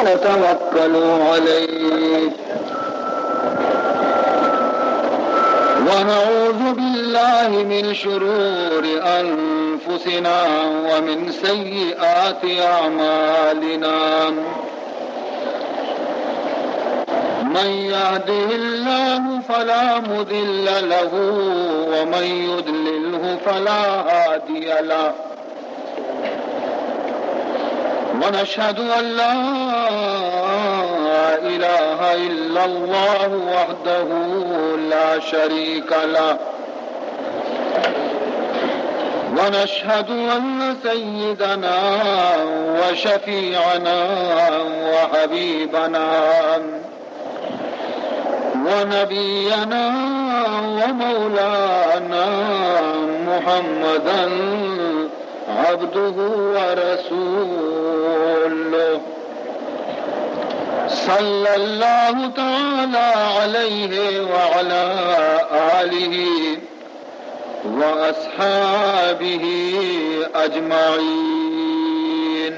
نتوكل عليه، ونعوذ بالله من شرور أنفسنا ومن سيئات أعمالنا. من يهده الله فلا مضل له، ومن يضلله فلا هادي له. ونشهد أن لا إله إلا الله وحده لا شريك له، ونشهد أن سيدنا وشفيعنا وحبيبنا ونبينا ومولانا محمدا عبده ورسوله، صلى الله تعالى عليه وعلى آله وأصحابه أجمعين.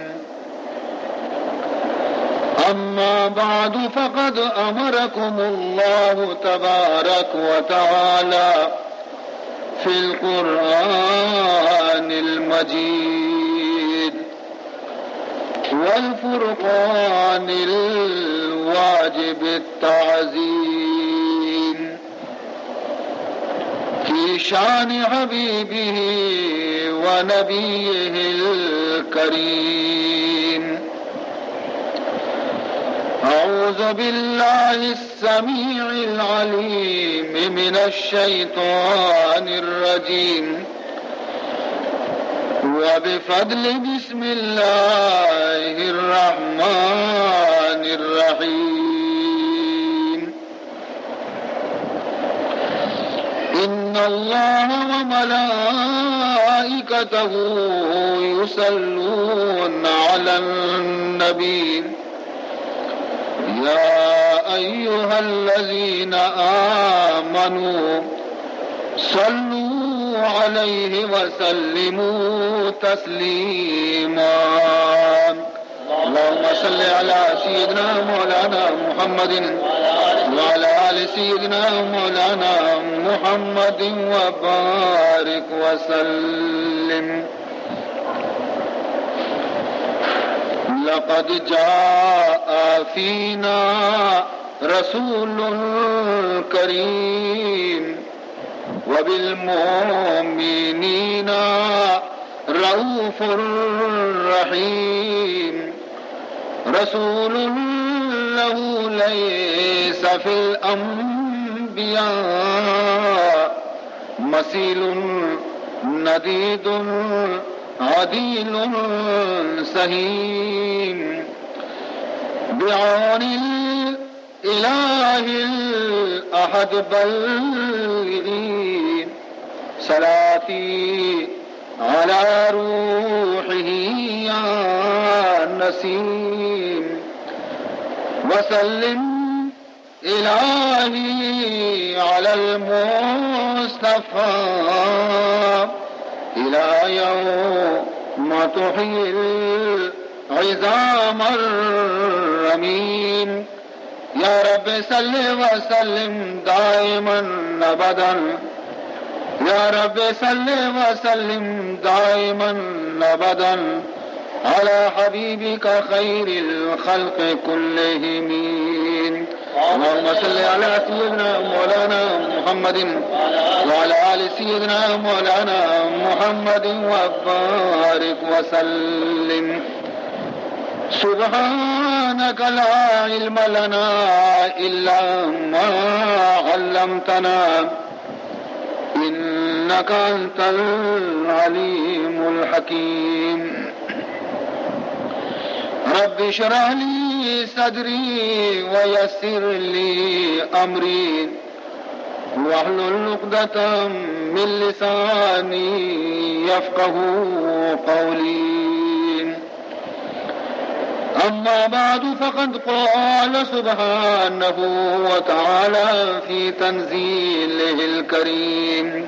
أما بعد، فقد أمركم الله تبارك وتعالى في القرآن المجيد والفرقان الواجب التعظيم في شان حبيبه ونبيه الكريم. أعوذ بالله السميع العليم من الشيطان الرجيم، وبفضل بسم الله الرحمن الرحيم. إن الله وملائكته يصلون على النبي، يا أيها الذين آمنوا صلوا عليه وسلموا تسليما. اللهم صل على سيدنا مولانا محمد وعلى آل سيدنا مولانا محمد وبارك وسلم. لقد جاء فينا رسول كريم وبالمؤمنين رءوف رحيم. رسول له ليس في الأنبياء مثيل، نديد عديل سهيم. بعون الإله الأحد بلغي صلاتي على روحه يا نسيم. وسلم إلهي على المصطفى إلى يوم تحيي العظام الرميم. يا رب صل وسلم دائما أبدا، يا رب صل وسلم دائما أبدا على حبيبك خير الخلق كلهم. اللهم صل على سيدنا مولانا محمد وعلى آل سيدنا مولانا محمد وبارك وسلم. سبحانك لا علم لنا إلا ما علمتنا إنك أنت العليم الحكيم. رب اشرح لي صدري ويسر لي أمري واحلل عقدة من لساني يفقهوا قولي. أما بعد، فقد قال سبحانه وتعالى في تنزيله الكريم: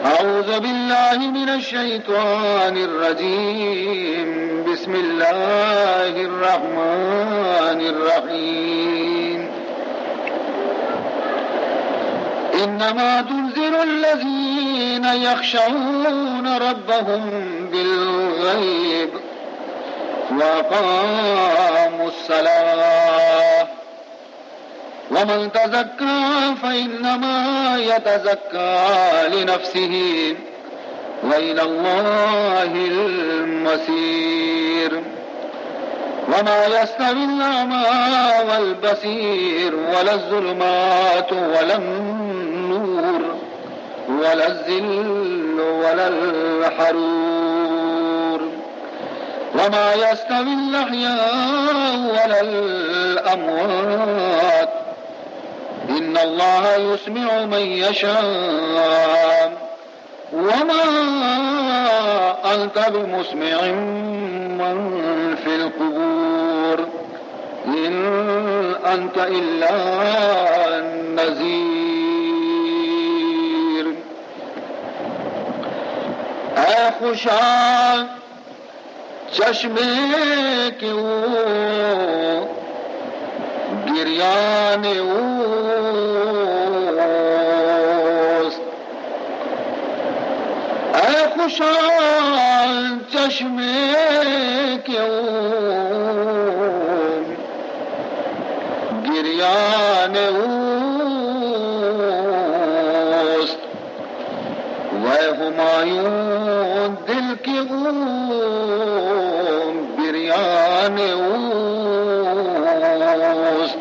أعوذ بالله من الشيطان الرجيم. بسم الله الرحمن الرحيم. إنما تنذر الذين يخشون ربهم بالغيب وأقاموا الصلاة ومن تزكى فإنما يتزكى لنفسه وإلى الله المصير. وما يستوي الأعمى والبصير ولا الظلمات ولا النور ولا الظل ولا الحرور. وما يستوي الأحياء ولا الأموات. إن الله يسمع من يشاء. وما أنت بمسمع من في القبور. إن أنت إلا نذير. اے خوشا چشمے کہ او گریان اوست. اے خوشا چشمے کہ او گریان اوست. وے ہمایوں دل کہ او بریان اوست.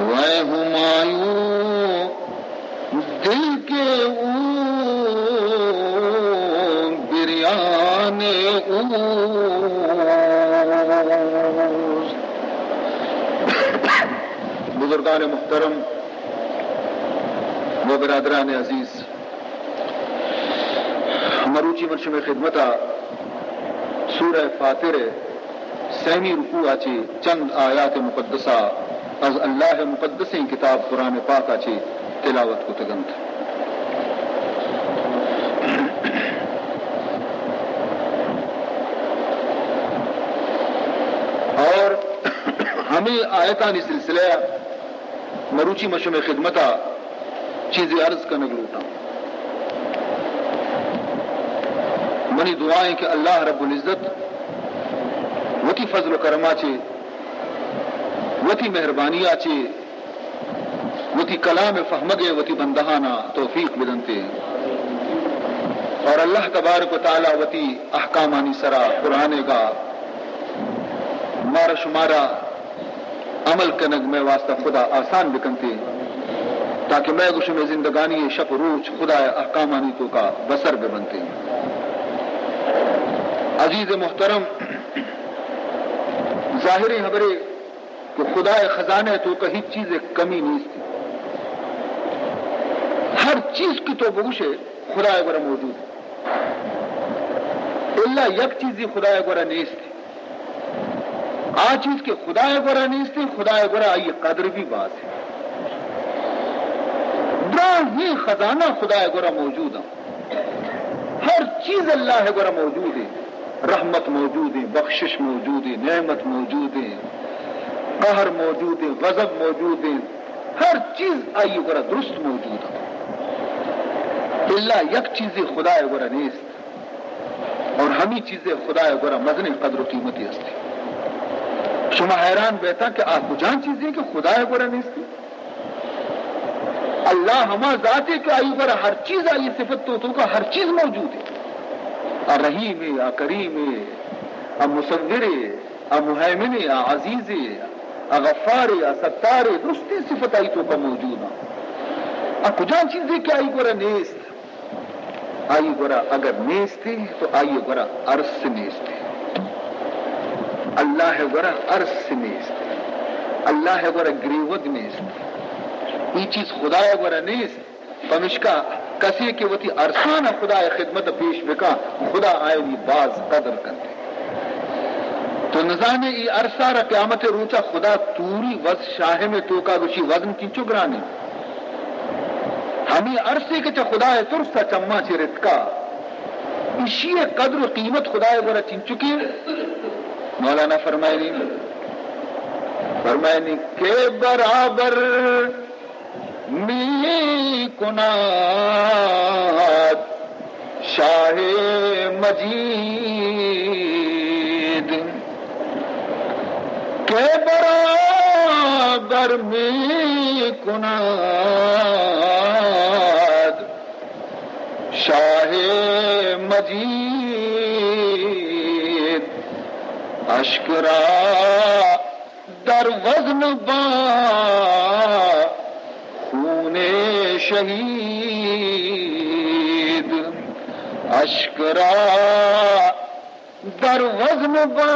وے ہمایوں دل کہ او بریان اوست. بزرگان محترم و برادران عزیز، مروچی من شمئے خدمتا سورہ فاطر سیمی رکوع ء چہ چند آیات مقدسہ از اللہ مقدسیں کتاب قرآن پاک ء چہ تلاوت کتگ انت۔ اور ہمے آیتانی سلسلہ ء مروچی من شمئے خدمت ء چیزے عرض کنگ لوٹاں۔ منی دعا ایں کہ اللہ رب العزت وتی فضل و کرما چہ، وتی مہربانی ء چہ وتی کلام فہمگ ء وتی بندہانا توفیق بدنتے۔ اور اللہ تبارک و تعالی وتی احکامانی سرا قرآن گا مارا شمارا عمل کنگ مئے واسطہ خدا آسان بکنتے، تاکہ مئے گو شمئے زندگانی شپ و روچ خدا احکامانی توکا بسر ببنتے۔ عزیز محترم، ظاہریں خبرے کہ خدا خزانہ توکا ہچ چیز کمی نیست۔ ہر چیز کہ تو بگوشے خدا گورا موجود۔ الا یک چیزی خدا گورا نیست۔ آ چیز کہ خدا گورا نیست، خدا گورا آئی قدر بھی باز ہے۔ براہیں خزانہ خدا گورا موجود ہیں۔ ہر چیز اللہ گورا موجود ہے۔ رحمت موجود ہے، بخشش موجود ہے، نعمت موجود ہے، قہر موجود ہے، غضب موجود ہے۔ ہر چیز آئی گورا درست موجود ہے۔ الا یک چیزی خدا گورا نیست۔ اور ہمی چیزیں خدا ء گورا مزنیں قدر و قیمتی است۔ شما حیران بیتاں کہ آ کجام چیزیں کہ خدا ء گورا نیست؟ اللہ ہما ذاتے کہ آئی گورا ہر چیز، آئی صفت تو، توکا ہر چیز موجود ہے۔ آ رحیم ہے، آ کریم ہے، آ مصور ہے، آ مہیمن ہے، آ عزیز ہے، آ غفار ہے، آ ستار ہے، درستیں صفت آئی توکا موجود ہیں۔ آ کجام چیزیں کہ آئی گورا نیست؟ آئی گورا اگر نیستی تو آئی گورا ارس نیستی۔ اللہ گورا ارس نیست، اللہ گورا گریوگ نیست۔ ای چیز خدا گورا نیست۔ پمشکا کسی کہ وتی ارسان خدا خدمت پیش بکا، خدا آئینی باز قدر کنتے۔ تو نزانے ای ارسا را قیامت روچا خدا توری وز شاہم توکا گوشی وزن چنچو گرانی۔ ہمیں ارسے کہ چہ خدا ترسا چماں چہ رتکا، ایشی ءِ قدر و قیمت خدائے گورا چنچکیں؟ مولانا فرمائنی، فرمائنی کہ برابر می کناد شاہ مجید، کہ برابر می کناد شاہ مجید، اشک را در وزن با خون شہید، اشک را در وزن با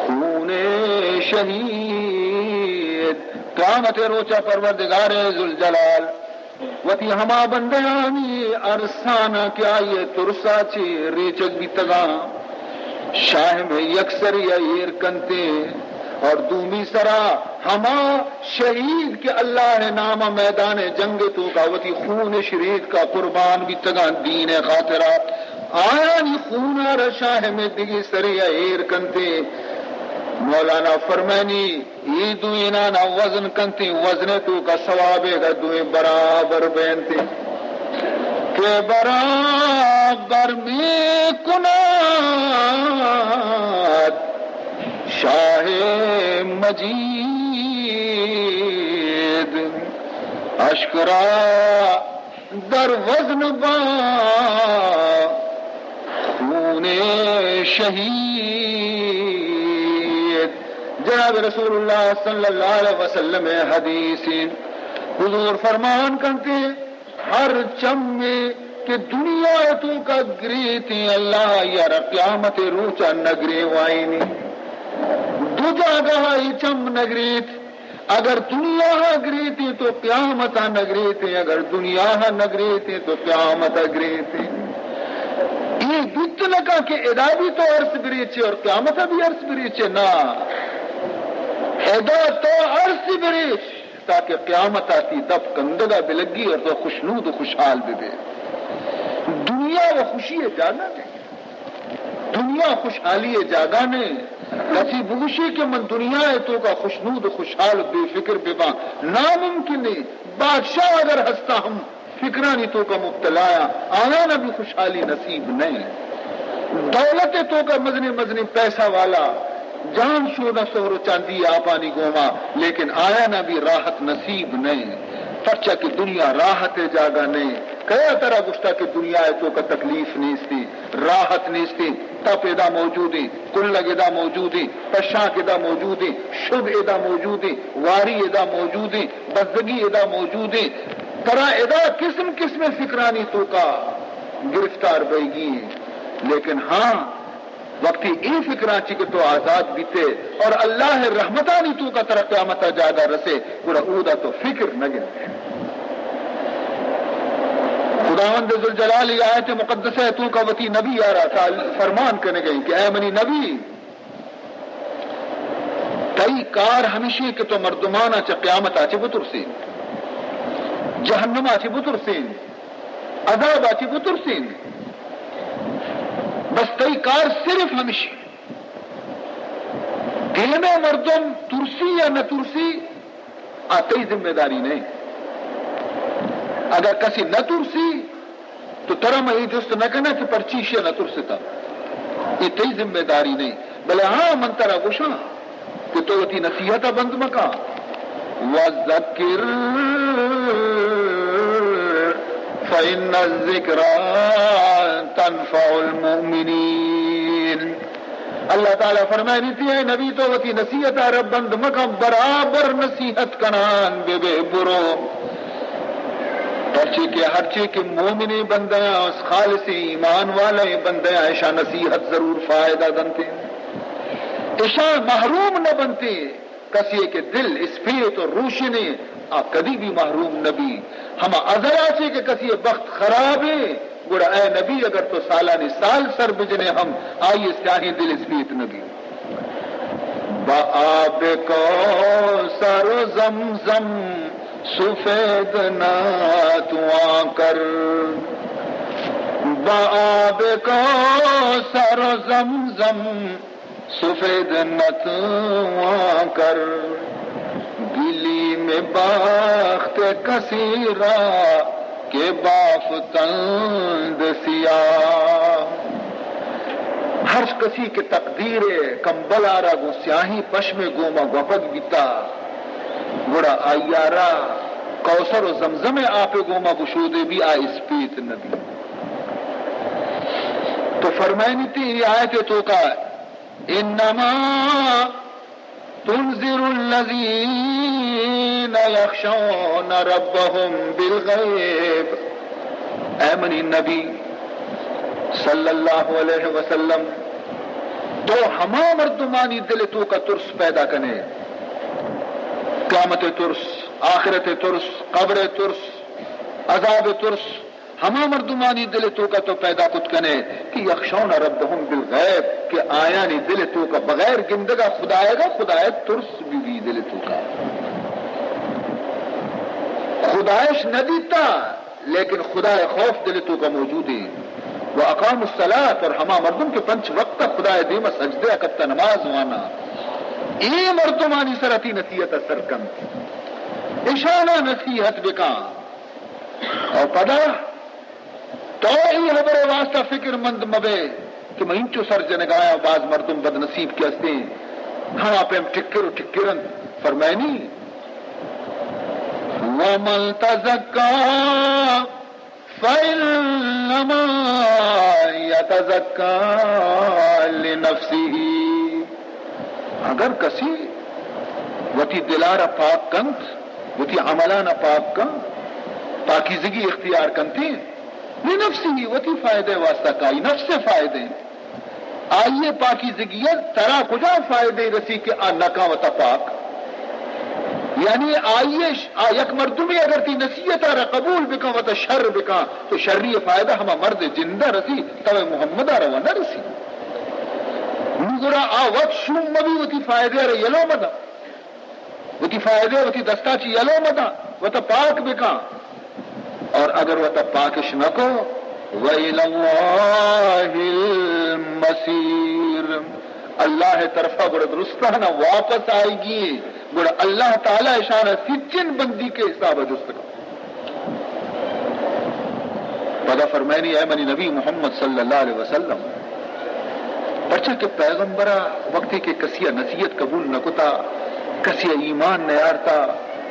خون شہید۔ قیامت روچا پروردگار ذوالجلال وتی ہما بندیانی ارسانا کہ آئی ءِ ترسا چہ ریچگ بیتگاں، شاہ میں یک سرے ءَ ایر کنتے اور دومی سرا ہما شہید کہ اللہ ءِ نام ءَ میدان جنگ ءِ توکا وتی خون شریک کا قربان بیتگاں دین ءِ خاطرا، آیانی خون ءَ را شاہ میں دگہ سرے ءَ ایر کنتے۔ مولانا فرمانی، اے دوئینانا وزن کنتی، وزن ءِ توکا ثوابے گا دوئیں برابر بینتی۔ کہ برابر می کناد شاہ مجید، اشک را در وزن با خون شہید۔ جناب رسول اللہ صلی اللہ علیہ وسلم ءِ حدیث، حضور فرمان کنتے، ہر چمے کہ دنیا ءِ توکا گریتیں، اللہ آئی ءَ را قیامت ءِ روچا نگریوائینی۔ دو جاگہ ءَ اے چم نگریت۔ اگر دنیا ءَ گریتیں تو قیامت ءَ نہ گریتیں، اگر دنیا ءَ نہ گریتیں تو قیامت ءَ گریتیں۔ اے بیت نہ کن کہ ادا بھی تو ارس بریچے اور قیامت ءَ بھی ارس بریچے، نہ، ادا تو ارس بریچ تاکہ قیامت ءَ تی دپ کندگا بلگی اور تو خوشنود و خوشحال ببے۔ دنیا و خوشی جاگہ نہیں۔ دنیا خوشحالی ءِ جاگہ نہ انت۔ کسی بگوشی کہ من دنیا ءِ توکا خوشنود و خوشحال و بے فکر بباں، ناممکن انت۔ بادشاہ اگر ہستا ہم فکرانی توکا مبتلا آں، آیانا بھی خوشحالی نصیب نہ انت۔ دولت ءِ توکا مزنیں مزنیں پیسہ والا جان شوداں سہر و چاندی آپانی گوما، لیکن آیانا بھی راحت نصیب نہ انت۔ پرچا کہ دنیا راحت ءِ جاگہ نہ انت۔ کیا ترا گوشتا کہ دنیا ءِ توکا تکلیف نیستی؟ راحت نیستیں، تپ ادا موجودیں، کلگ ادا موجودیں، پشانک ادا موجودیں، شد ادا موجودیں، واری ادا موجودیں، بزگی ادا موجودیں۔ ترا ادا قسم قسم فکرانی توکا گرفتار بئیگی ایں۔ لیکن ہاں، وقتی اے فکراں چی کہ تو آزاد بیتے اور اللہ ءِ رحمتانی توکا ترا قیامت ءَ جاگہ رسے، گڑا اودا تو فکر نہ گندے۔ خداوند ذوالجلال ءِ آیت مقدسہ ءِ توکا وتی نبی ءَ را تعال-، فرمان کنگے کہ اے منی نبی، تئی کار ہمیشی کہ تو مردماناں چہ قیامت ءَ چہ بترسین، جہنم ءَ چہ بترسین، عذاب ءَ چہ بترسین۔ بس تئی کار صرف ہمیشی۔ دیمے مردم ترسی یا نہ ترسی، آ تئی ذمہ داری نہ انت۔ اگر کسی نہ ترسی، تو ترا من اے جست نہ کناں کہ پرچی ایشی ءَ نہ ترستا۔ اے تئی ذمہ داری نہ انت۔ بلے ہاں، من ترا گوشاں کہ تو وتی نصیحت ءَ بند مکن۔ وذکر فإن الذکری تنفع المؤمنین۔ اللہ تعالی فرمائنی تی، اے نبی، تو وتی نصیحت ءَ را بند مکن، برابر نصیحت کنان بہ بے، برو۔ پرچے کہ ہرچے کہ مومنیں بندیاں، خالصیں ایمان والیں بندیاں، اشاں نصیحت ضرور فائدہ دنتے، اشاں محروم نہ بنتے۔ کسے کہ دل اسپیت و روشنے، آ کدی بھی محروم نہ بی۔ ہما ازل ءَ چے کہ کسے بخت خرابیں، گڑا اے نبی، اگر تو سالانی سال سر بجنے ہم، آئی سیاہیں دل اسپیت نہ بی۔ با آب کوثر و زمزم سفید نہ تو آں کر۔ بہ آب کوثر و زمزم سفید نتواں کر، گلیم بخت کسی را کہ بافتند سیاه۔ ہر کسی کہ تقدیر کمبل آرا گوں سیاہیں پشم گوما گوپگ بیتا، گڑا آئی آرا کوثر و زمزم آپے گوما گشودے بی، آ اسپیت نبی۔ تو فرمائنی تھی یہ آیت توکا، انما تنذر الذین یخشون ربهم بالغیب۔ اے منی نبی صلی اللہ علیہ وسلم، تو ہما مردمانی دل توکا ترس پیدا کنے، قیامت ترس، آخرت ترس، قبر ترس، عذاب ترس، ہما مردمانی دل توکا تو پیدا کت کنے کہ یخشون ربهم بالغیب، کہ آیانی دل توکا بغیر گندگا خدایگا، خدای ترس بی بی دل توکا۔ خدایش ندیتا، لیکن خدای خوف دل توکا موجود ہے۔ و اقام الصلاۃ، اور ہما مردم کہ پنچ وقت خدای دیما سجدہ کتا، نماز وانا، اے مردمانی سرا تی نصیحت اثر کنت، اشانا نصیحت بکا۔ اور پدا تو ای حبر واسطہ فکر مند مبے کہ من انچو سر جنگایا، باز مردم بدنصیب کہ ہستیں، ہما پیم ٹکر و ٹکر انت۔ فرمائنی، ومن تزکا فانما یتزکا لنفسه۔ اگر کسی وتی دلارا پاک کنت، وتی عملان پاک کن، پاکیزگی اختیار کنتی، لنفسه، وتی فائدہ واسطہ کائی، نفس فائدہ۔ آئی پاکیزگی ترا کجا فائدہ رسی کہ آ نکا وتا پاک؟ یعنی آئیش، آ یک مردمی اگر تی نصیحت را قبول بکن، وتا شر بکن، تو شری فائدہ ہما مرد جندہ رسی، تو محمد را نہ رسی۔ نگرا آ وقت شوم مبی، وتی فائدہ را یلو مدن۔ وتی فائدہ وتی دستا چی یلو مدن، وتا پاک بکن۔ اور اگر وتا پاکش نکو، وإلی اللہ المصیر، اللہ طرفا گڑا درستانا واپس آئیگی، گڑا اللہ تعالی اشانا سچن بندی کے حساب جست کن۔ پدا فرمائنی، اے منی نبی محمد صلی اللہ علیہ وسلم، پرچا کہ پیغمبرا وقتی کہ کسی نصیحت قبول نہ کتا، کسی ایمان نیارتا،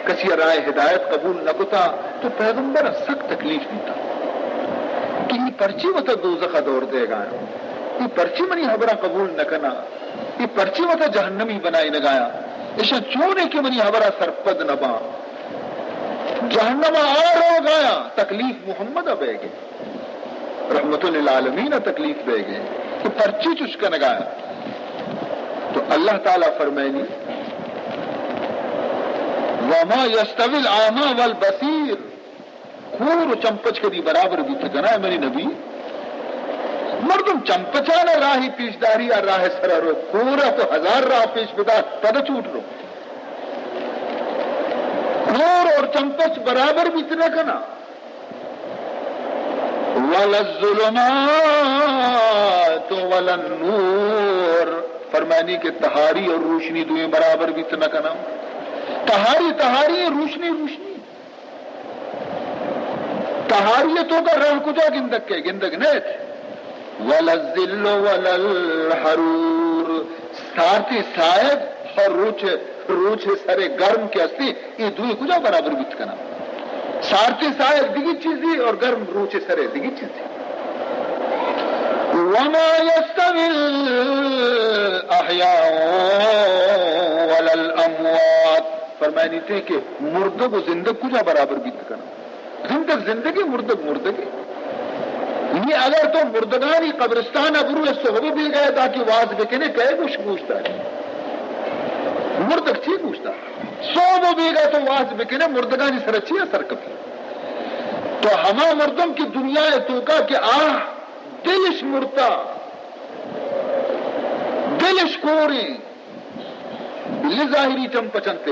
کسی راہ ہدایت قبول نہ کتا، تو پیغمبرا سک تکلیف دیتا کہ ای پرچی وتا دوزخ دور دے گا، ای پرچی منی حبرا قبول نہ کنا، ای پرچی وتا جہنمی بنائے نگایا، اشاں چونے کہ منی حبرا سرپد نہ باں۔ جہنم آ روگایا، تکلیف محمد بیگے۔ رحمت للعالمین ء تکلیف دئیگ ء کہ پرچی چش کنگ ء۔ تو اللہ تعالی فرمائنی، وما یستوی الاعمی والبصیر، کور و چمپچ کدی برابر بیت کنائے منی نبی؟ مردم چمپچان راہی پیش داری، آ راہ سر رو، کور تو ہزار راہ پیش بدار، پد چوٹ رو۔ کور اور چمپچ برابر بیت نہ کنا۔ ولا الظلمات ولا النور، فرمانی کہ تہاری اور روشنی دوئیں برابر بیت نہ کنا۔ تہاری تہاری، روشنی روشنی۔ تہاری تو کا راہ کجا گندگ کے، گندگ نیت۔ ولا الظل ولا الحرور، سارتی ساہگ اور روچ، روچ سر گرم کے ہستی، یہ دوئیں کجا برابر بیت کنا؟ سارتی ساہگ دگی چیزی اور گرم روچ سر دگی چیزی۔ وما یستوی الاحیاء ولا الاموات، فرمائنی تھے کہ مردگ و زندگ کجا برابر بیت کنا؟ زندگ زندگی، مردگ مردگی۔ نی اگر تو مردگانی قبرستان ء بروئے، صحب بیگا ء داکی واز بکنے، کئے گوش گوش داری؟ مردگ چی گوش دار؟ صحب بیگا تو واز بکنے، مردگانی سر چی اثر کپی؟ تو ہما مردم کہ دنیا ء توکا کہ آہ دلش مرتا، دلش کوریں، بلے ظاہری چم پچنتے،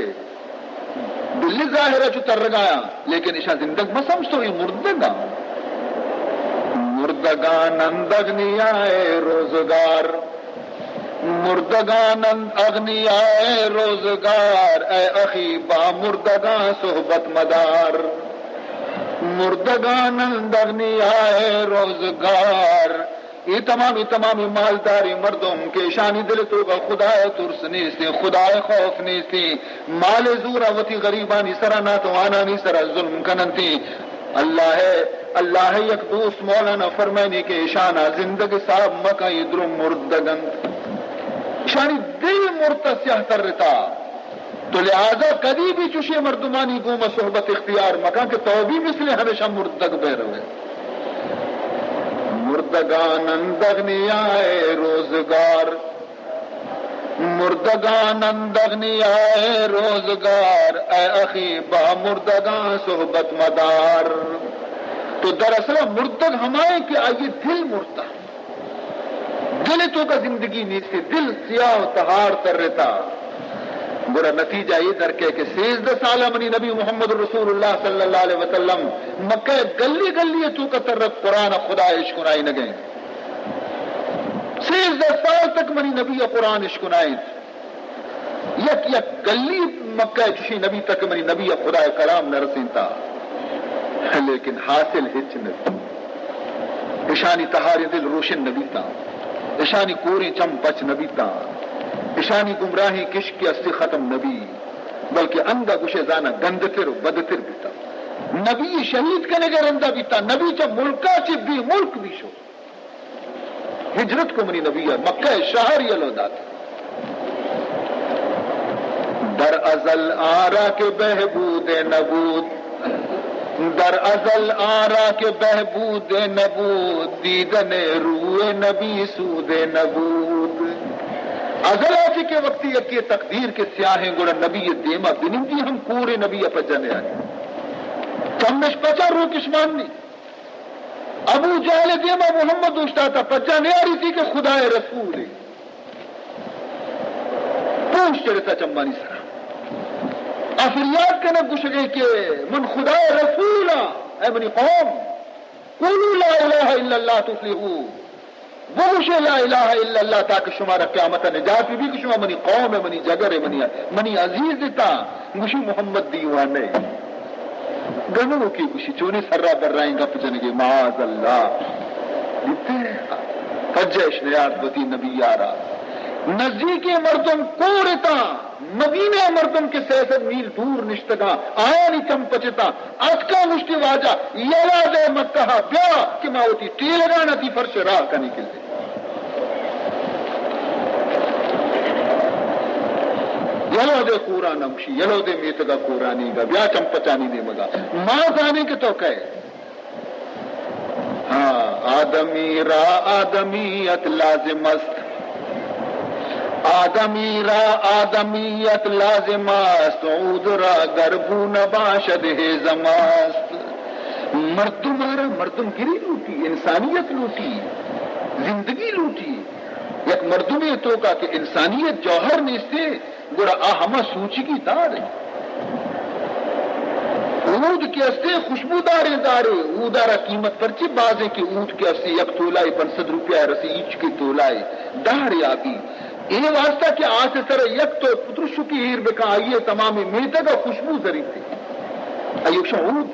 بلے ظاہر ء چو ترگایا، لیکن اشاں زندگ مہ سمجھتو، یہ مردگاں۔ مردگانند اغنیائے روزگار، مردگانند اغنیائے روزگار، اے اخی با مردگاں صحبت مدار۔ مردگانند اغنیائے روزگار، اے تمامی، تمامی مالداریں مردم کہ اشانی دل توکا خدائے ترس نیستیں، خدائے خوف نیستیں، مال زورا وتی غریبانی سرا، ناتوانانی سرا ظلم کننتیں۔ اللہ ءِ، اللہ ءِ یک دوست مولانا فرمائنی کہ اشانا زندگ حساب مکن، اے درو مردگ انت۔ اشانی دل مرتا، سیاہ ترتا۔ تو لہذا کدی بھی چوشیں مردمانی گوما صحبت اختیار مکن کہ تو بھی مثل ہمیشہ مردگ بہ روے۔ مردگانند اغنیائے روزگار، مردگانند اغنیائے روزگار، اے اخی با مردگاں صحبت مدار۔ تو دراصل مردگ ہمائیں کہ آئی دل مرتا، دل توکا زندگی نیستی، دل سیاہ و تہار ترتا۔ گڑا نتیجہ اے در کئے کہ سیزدہ سال منی نبی محمد رسول اللہ صلی اللہ علیہ وسلم مکہ گلی گلی توکا ترت، قرآن خدا اشکنائینگیں۔ سیزدہ سال تک منی نبی ءَ قرآن اشکنائینت۔ یک یک گلی مکہ ءَ چشیں نبی تک منی نبی ءَ خدا ءِ کلام نہ رسینتا۔ لیکن حاصل ہچ نہ بیت۔ اشانی تہاریں دل روشن نہ بیتاں۔ اشانی کوریں چم پچ نہ بیتاں۔ اشانی گمراہیں کشک کہ استی ختم نہ بی، بلکہ انگا گوشے زانا گندتر و بدتر بیتاں۔ نبی شہید کنگ ءِ رندا بیتاں۔ نبی چہ ملکا چہ بے ملک بی شو۔ ہجرت کو منی نبی ءَ مکہ ءِ شہر یلو دات۔ در ازل آن را که بهبود نبود، در ازل آن را که بهبود نبود، دیدن روی نبی سود نبود۔ ازل ءَ چہ کہ وقتی یکے تقدیر کہ سیاہیں گڑا نبی ءِ دیما بنندی ہم کورے نبی ءَ پجا نیاری۔ چمش پچا روکش ماننی۔ ابو جہل ءِ دیما محمد اوشتاتا، پجا نیاریتی کہ خدائے رسولے۔ پوش چڑتا چمانی سرا۔ آ فریاد کنگ گوشگے کہ من خدائے رسولاں، اے منی قوم، قولوا لا الہ الا اللہ تفلحوا۔ بگوشے لا الہ الا اللہ تاکہ شمارا قیامت ءَ نجات بہ بی کہ شما منی قوم ءِ، منی جگر ءِ، منی، منی عزیز اتاں۔ گوشی محمد دیوانہ ئے۔ گنوکے گوشی چونیں سرا برائیں گپ جنگے، معاذ اللہ۔ دیتے پجہ اش نیارت وتی نبی یارا۔ نزدیکیں مردم کور اتاں، مدینہ ءِ مردم کہ سئے سد میل دور نشتگاں، آیانی چم پچتاں۔ اتکاں گوشتی، واجہ، یلا دے مکہ ءَ، بیا کہ ما وتی ٹیلگاں تئی فرش ءَ راہ کنیں کلے۔ یلا دے کوراں، گوشی، یلا دے میتگ ءَ کورانی گا، بیا چمپچانی نیمگا۔ ما زانیں کہ تو کئے۔ ہاں، آدمی را آدمیت لازم است، آدمی را آدمیت لازم است، عود را گر بو نباشد ہیزم است۔ مردم ءَ را مردم گری لوٹی، انسانیت لوٹی، زندگی لوٹی۔ یک مردمے توکا کہ انسانیت جوہر نیستے، گڑا آ ہما سوچگی دار انت۔ عود کہ استے خوشبوداریں دارے، عود ءَ را قیمت پرچے بازیں کہ عود کہ استے یک تولائے پنچ سد روپیہ رسی، ایچ کہ تولائے دارے آ بی۔ اے واسطہ کہ آس ءِ سر ءَ یک تو پترشکی ایر بکن، آئی ءِ تمامیں میتگ ءَ خوشبو زریتے۔ آئی ءَ گوشاں عود۔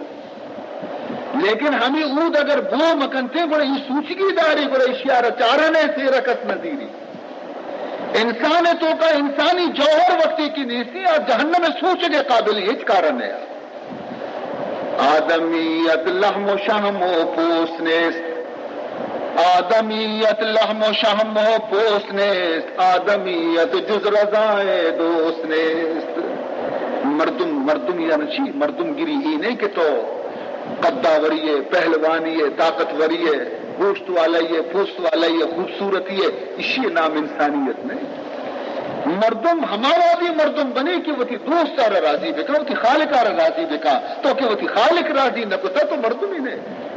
لیکن ہمے عود اگر بو مکنتے، گڑا ای سوچگی داری، گڑا ایشی ءَ را چاران ءِ سیر ءَ کس نہ زیری۔ انسان ءِ توکا انسانی جوہر وقتی کہ نیستی، آ جہنم ءِ سوچگ ءِ قابل ہچ کار نہ۔ آدمیت لحم و شحم و پوست نیست، آدمیت لحم و شحم و پوست نیست، آدمیت جز رضائے دوست نیست۔ مردم، مردم یعنی چی؟ مردم گری ای نہیں کہ تو قداوری ہے، پہلوانی ہے، طاقتوری ہے، گوشت والائی ہے، پوست والائی ہے، خوبصورتی ہے، اسی نام انسانیت نہیں۔ مردم ہما وہدی مردم بنے کہ وتی دوست ءَ را راضی بکا، وتی خالق ءَ را راضی بکا۔ تو کہ وتی خالق راضی نہ کتا تو مردم ہی نہیں۔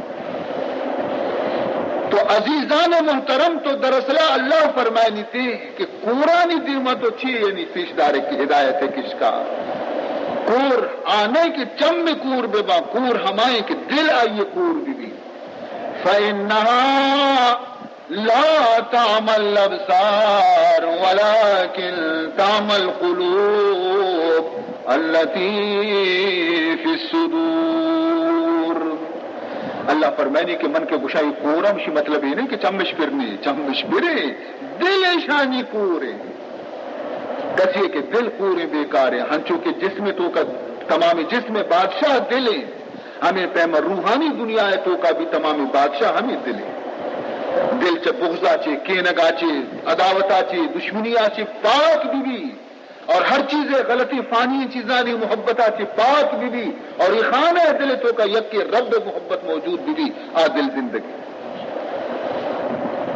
تو عزیزان محترم، تو دراصل اللہ فرمائنی تے کہ کورانی دیما تو چی یعنی پیش دارے کہ ہدایت کشکا۔ کور آنے کہ چم کور ببا، کور ہمائیں کہ دل آئی کور ببی۔ فإنها لا تعمى الأبصار ولكن تعمى القلوب التي في الصدور. اللہ فرمائنی کہ من کہ گشائی کورم، شی مطلب یہ نہیں کہ چمش پر نہیں، چمش پرے، دل اشانی کورے. کسی کہ دل کوریں بیکاریں، ہنچو کہ جسم توکا تمام جسم بادشاہ دلیں، ہمیں پیما روحانی دنیا توکا بھی تمام بادشاہ ہمیں دلیں. دل چہ بغضا چے، کینگا چے، عداوتا چے، دشمنیا چے پاک بی بی اور ہر چیز غلطی فانی چیزانی محبتا چے پاک بی بی اور یہ خانہ دل توکا یکے رب محبت موجود بی بی، آ دل زندگی.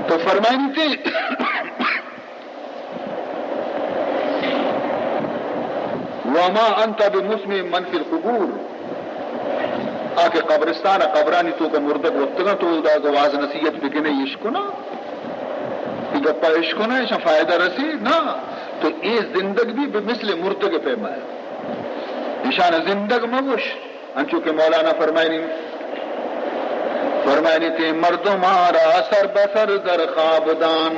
تو فرمائنی تھے وما انت بمسمع من في القبور. آ کہ قبرستان ء قبرانی توکا مردگ وپتگاں، تو داگ واز نصیحت بکنے، اشکنا، ای گپا اشکنا، اشان فائدہ رسی؟ نا. تو اے زندگ بھی بہ مثل مردگ پیما ہے. اشان زندگ مگوش. انچو کہ مولانا فرمائنی، فرمائنی تھے مردماں را سر بسر در خواب دان،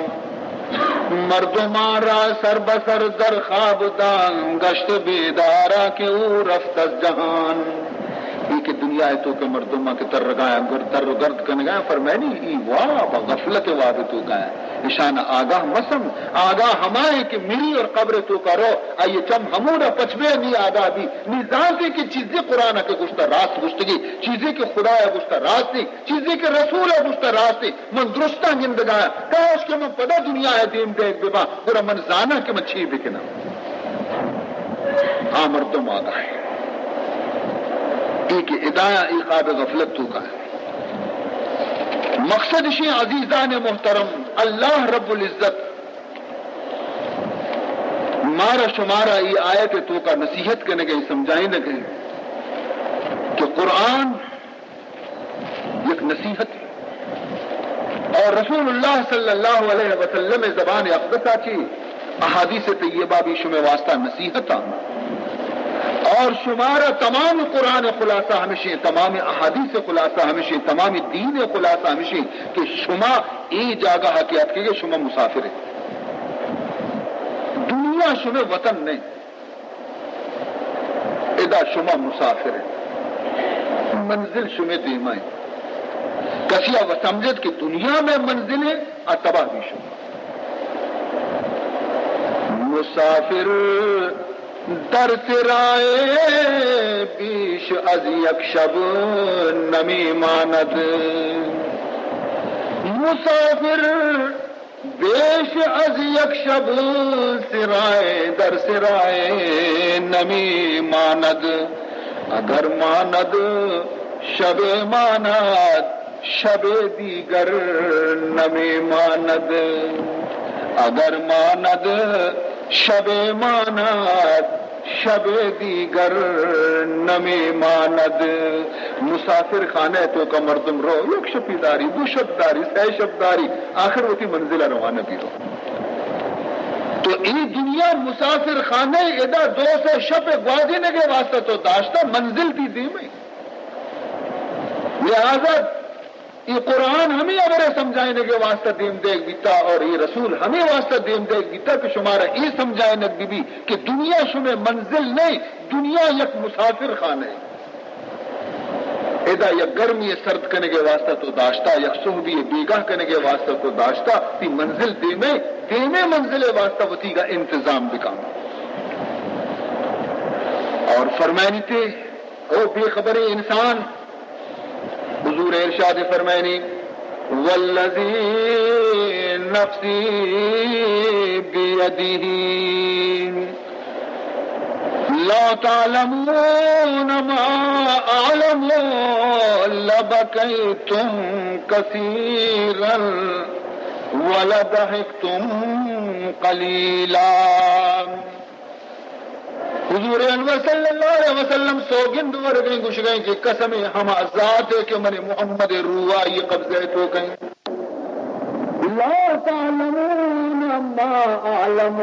مردماں را سر بسر در خواب دان، گشت بیدارا کہ او رفت از جہان. یہ کہ دنیا ہے تو کہ مردماں کہ تر رگایا گرد، تر و گرد کنگایا، فرمائنی ای واب غفلت واب تو گایا. اشان آگاہ مسم، آگاہ ہمائیں کہ مری اور قبر توکا رو، آئیے چم ہمودا پچ بے نی آگاہ بھی، نی زانتے کہ چیزے قرآن کہ گشتا راست گشتگی، چیزے کہ خدا گشتا راستی، چیزے کہ رسول گشتا راستی، من درستاں گندگایا، کاش کہ من پدا دنیا دیم دیگ ببا، گڑا من زاناں کہ من چی بکناں. آ مردم آگاہ ہے. ای کہ ہدایا ای خواب غفلت توکا ہے. مقصد شی عزیزان محترم، اللہ رب العزت مارا شمارا ای آیت توکا نصیحت کنگے، سمجھائینگے کہ قرآن یک نصیحت اور رسول اللہ صلی اللہ علیہ وسلم زبان اقدسا چی احادیث طیبہ بھی شمے واسطہ نصیحت آن. اور شمارا تمام قرآن خلاصہ ہمشیں، تمام احادیث خلاصہ ہمشیں، تمام دین خلاصہ ہمشیں کہ شما اے جاگہ کہ اتکگے، شما مسافر ہے. دنیا شمے وطن نہیں. ادا شما مسافر ہیں، منزل شمے دیما ہیں. کسی ء سمجھت کہ دنیا میں منزل ہے، آ تباہ بھی شما. مسافر در سرائے بیش از یک شب نمی ماند. مسافر بیش از یک شب سرائے در سرائے نمی ماند. اگر ماند شب ماند، شب دیگر نمی ماند. اگر ماند شب ماند، شب دیگر نمی ماند. مسافر خانہ توکا مردم رو، یک شپی داری، دو شپ داری، سہ شپ داری، آخر وتی منزل روانہ بی رو. تو ای دنیا مسافر خانہ، ادا دو سہ شپ گوازینگے واسطہ تو داشتا، منزل تی دیمے. لہذا اے قرآن ہمے ہبرے سمجھائینگے واسطہ دیم دیگ بیتا اور اے رسول ہمے واسطہ دیم دیگ بیتا کہ شمارا اے سمجھائینگ بی بی کہ دنیا شمے منزل نہیں، دنیا یک مسافر خانہ ہے. ادا یک گرمی سرد کنگے واسطہ تو داشتا، یک سہبی بیگاہ کنگے واسطہ تو داشتا، تی منزل دیمے، دیمے منزل واسطہ وتی گا انتظام بکن. اور فرمائنی تھے، او بے خبریں انسان، حضور ارشاد فرمائنی، والذی نفسی بیدہ لو تعلمون ما اعلم لبکیتم کثیرا ولضحکتم قلیلا. حضور انور صلی اللہ علیہ وسلم سوگند ورگیں، گوشگیں کہ قسم ہما ذات ہے کہ من محمد روح آئی قبضہ تو کہیں. لا تعلمون ما اعلم،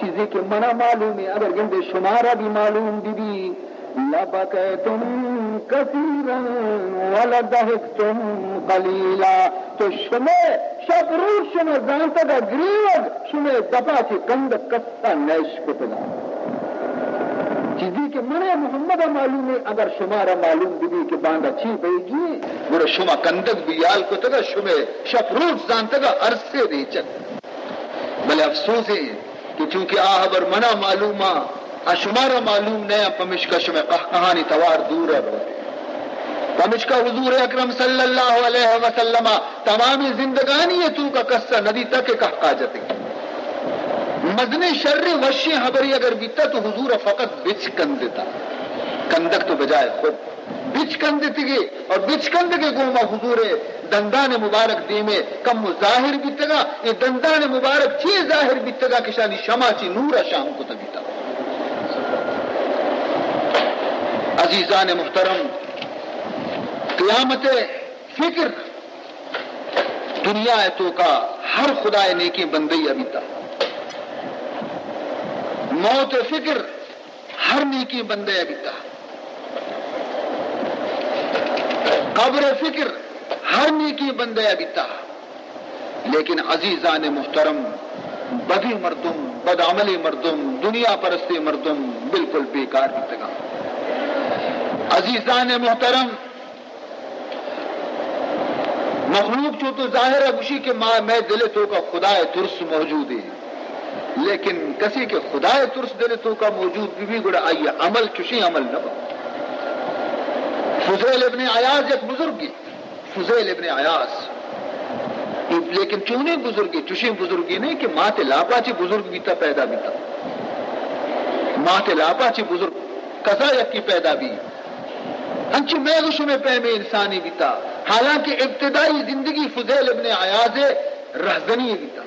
چیزے کہ منا معلوم ہے، اگر گندے شمارا بھی معلوم بی بی، لبکیتم کثیرا ولضحکتم قلیلا۔ تو شمئے شپ روچ شما زانتگ ء گریوگ، شمئے دپا چہ کندگ کس ء نہ اشکتگ۔ چیزی کہ من ء محمد ء معلوم ہے، اگر شمارا معلوم بہ بی کہ باندا چی بیگی، گڑا شما کندگ بیال کتگ ء شمئے شپ روچ زانتگ ء ارسے ریچگ۔ بلے افسوس ہے کہ چونکہ آ حبر منا معلوم آ، آ شمارا معلوم نہ آ، پمشکا شمئے قہقہانی توار دور ء روت۔ پمشکا حضور اکرم صلی اللہ علیہ وسلم ء تمامی زندگانی ء توکا کس ء ندیتگ کہ قہقہ جتگ۔ مزنیں شریں وشیں حبرے اگر بیتا تو حضور ء فقط بچکندتا، کندگ تو بجائے خود۔ بچکندتگے اور بچکندگے گوما حضور ء دندان مبارک دیمے کم و ظاہر بیتگا۔ اے دندان مبارک چے ظاہر بیتگا کہ شانی شما چی نور ء شام کتگ بیتا۔ عزیزان محترم، قیامت ء فکر دنیا ء توکا ہر خدائے نیکیں بندے ء بیتا۔ موت ء فکر ہر نیکیں بندے ء بیتا۔ قبر ء فکر ہر نیکیں بندے ء بیتا۔ لیکن عزیزان محترم، بدیں مردم، بدعملیں مردم، دنیا پرستیں مردم بالکل بیکار بیتگاں۔ عزیزان محترم، مخلوق چو تو ظاہر ء گوشی کہ ما، مئے دل ء توکا خدا ء ترس موجود ہے، لیکن کسی کہ خدا ء ترس دل ء توکا موجود بہ بی، گڑا آئی عمل چشیں عمل نہ با۔ فضیل ابن عیاض یک بزرگے، فضیل ابن عیاض، لیکن چونیں بزرگے؟ چشیں بزرگے نہیں کہ مات لاپا چی بزرگ بیتا، پیدا بیتا۔ مات لاپا چی بزرگ کسا یکی پیدا بی؟ انچو مئے گو شمئے پیمیں انسانی بیتا، حالانکہ ابتدائی زندگی فضیل ابن عیاض ء رہزنی بیتا۔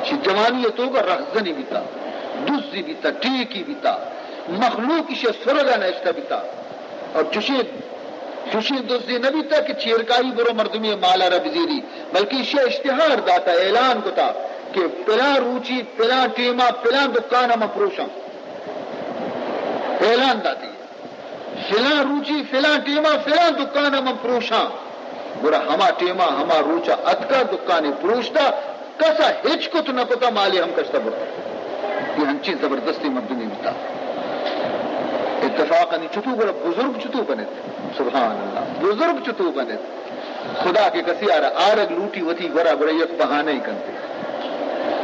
چہ جوانی ء توکا رہزنی بیتا، دزی بیتا، ٹیکی بیتا، مخلوق ایشی سرگا نشتہ بیتا۔ اور چشیں، چشیں دزی نہ بیتا کہ چیرکائی برو مردمی مالا را بزیری، بلکہ ایشی اشتہار داتا، اعلان کتا کہ پلاں روچی، پلاں ٹیما، پلاں دکانا من پروشاں۔ اعلان داتی۔ فلاں روچی، فلاں ٹیما، فلاں دکان ء من پروشاں۔ گڑا ہما ٹیما، ہما روچا اتکا، دکانے پروشتا، کسا ہچ کت نہ کتا، مالے ہم کشتا برتا۔ یہ ہنچیں زبردستیں مردمے بیتا۔ اتفاقا نی چتو گڑا بزرگ چتو بنت؟ سبحان اللہ، بزرگ چتو بنت؟ خدا کہ کسے آرا آرگ لوٹی وتی گورا، گڑا یک بہانہ ای کنتے۔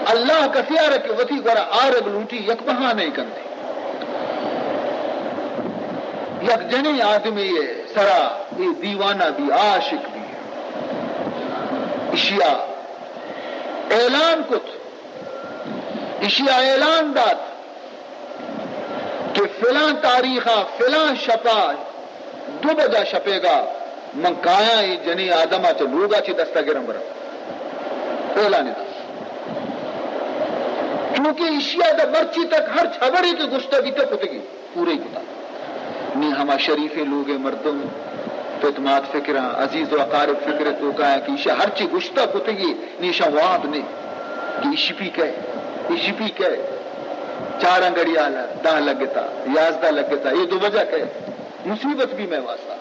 اللہ کسے آرا کہ وتی گورا آرگ لوٹی، یک بہانہ ای کنتے۔ یک جنیں آدمے ء سرا اے دیوانہ بی، عاشق بی، اشیا اعلان کت، اشیا اعلان دات کہ فلاں تاریخا، فلاں شپا، دو بجا شپیگا من کایاں اے جنیں آدما چہ لوگا چہ دستا گرم برم۔ اعلان دات۔ چونکہ اشیا دا مرچی تک ہرچ حبرے کہ گشتہ بیتہ کتگی، پورے کتا۔ نی ہما شریفیں لوگے مردم، پت مات فکراں، عزیز و اقارب فکر توکایاں کہ اشیا ہرچی گشتہ کتگی، نی اشاں واب نے کہ اشپی کئے، اشپی کئے۔ چاراں گڑیال دہ لگتا، یازدہ لگتا، اے دو بجہ کئے۔ مصیبت بی مئے واسطہ۔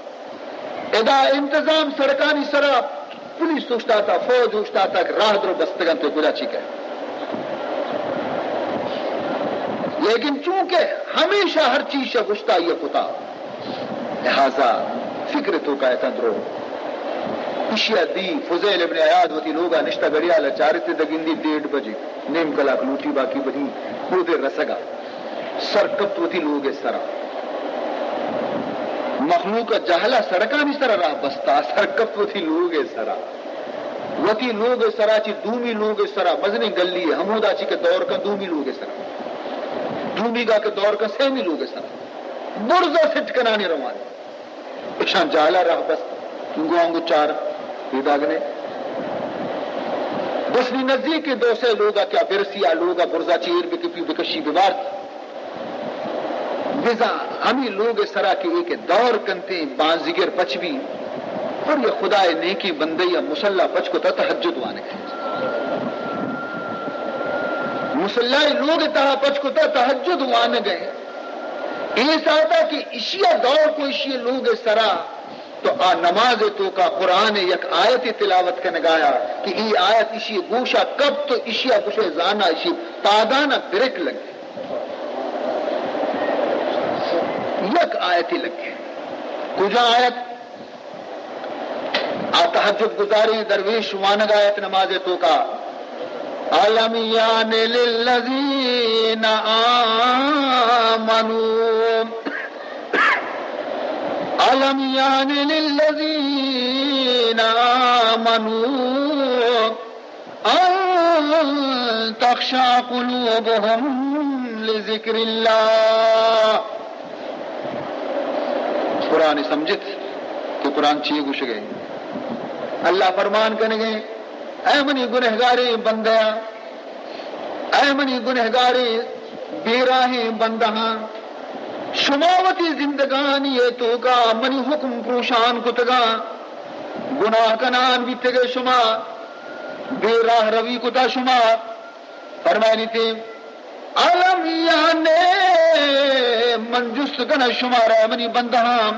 ادا انتظام سڑکانی سرا پولیس اوشتاتا، فوج اوشتاتا کہ راہ درو بستگنت، کجا چی کئے۔ لیکن چونکہ ہمیشہ ہر چیز شہ گشتا یہ کتا، لہذا فکر توکا اتاں درو۔ اشیا دی فضیل ابن عیاض وتی لوگا نشتہ گڑیال چارتے دگندی ڈیڑھ بجے، نیم کلاک لوٹی باقی بنی، اودے رسگا۔ سرکپت وتی لوگ ء سرا۔ مخلوق ء جہلا سڑکانی سرا راہ بستا، سرکپت وتی لوگ ء سرا۔ وتی لوگ ء سرا چی دومی لوگ ء سرا، مزنیں گلی ء ہمودا چی کہ دور کن دومی لوگ ء سرا۔ دومی گا کہ دور کن سیمی لوگ ء سرا۔ برزا سٹ کنانی روان۔ اشان جہلا راہ بست، انگو آنگو چار پیداگ نے۔ بس نی نزدیک دو سے لوگا کیا برسی، آ لوگا برزا چیر بکپی بکشی ببارت۔ بزاں ہمے لوگ سرا کہ ایک دور کنتے بانزگر پچ بی، اور یہ خدائے نیکیں بندے یا مصلا پچ کتا تہجد وانگ ہے۔ مصلا لوگ تہا پچ کتا تہجد وانگ ہے۔ اے ساعتا کہ اشیا دور کو اشی لوگ سرا، تو آ نماز توکا قرآن یک آیت تلاوت کنگایا کہ ای آیت اشی گوشا کپت تو اشیا گوشے زانا اشی پادانا بریک لگے۔ یک آیت لگے۔ کجا آیت؟ آ تہجد گزاریں درویش وانگ آیت نماز توکا، الم یان للذین آمنوا، الم یان للذین آمنوا ان تخشع قلوبهم لذکر اللہ۔ قرآن سمجھت کہ قرآن چی گوشگے۔ اللہ فرمان کنگے، اے منی گنہگاریں بندیاں، اے منی گنہگاریں بے راہیں بندہاں، شما وتی زندگانی توکا منی حکم پروشان کتگاں، گناہ کنان بیتگے شما، بے راہ روی کتا شما۔ فرمائنیتے، الم یان، من جست کناں شمارا منی بندہاں،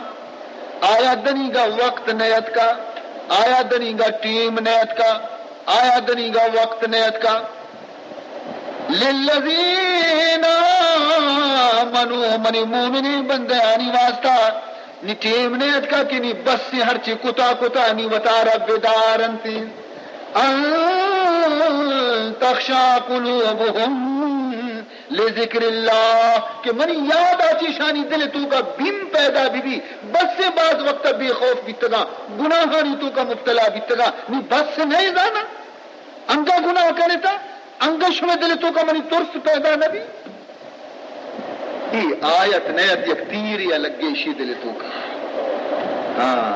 آیا دنیگا وقت نیتکا؟ آیا دنیگا ٹیم نیتکا؟ آیا دنیگا وقت نیتکا؟ للذین آمنوا، منی مومنیں بندیانی واسطہ نی ٹیم نیتکا کہ نی بس ہرچی کتا کتا نی وتارا بدارنت۔ ان تخشع قلوبهم لذکر اللہ، کہ منی یاد آ چیشانی دل توکا بیم پیدا بی بی، بس باز وقت بے خوف بیتگاں، گناہانی توکا مبتلا بیتگاں، نی بس نہیں زانا؟ انگا گناہ کنتا، انگا شمے دل توکا منی ترس پیدا نبی؟ ای آیت نیت یک تیرے ء لگے اشی دل توکا۔ ہاں،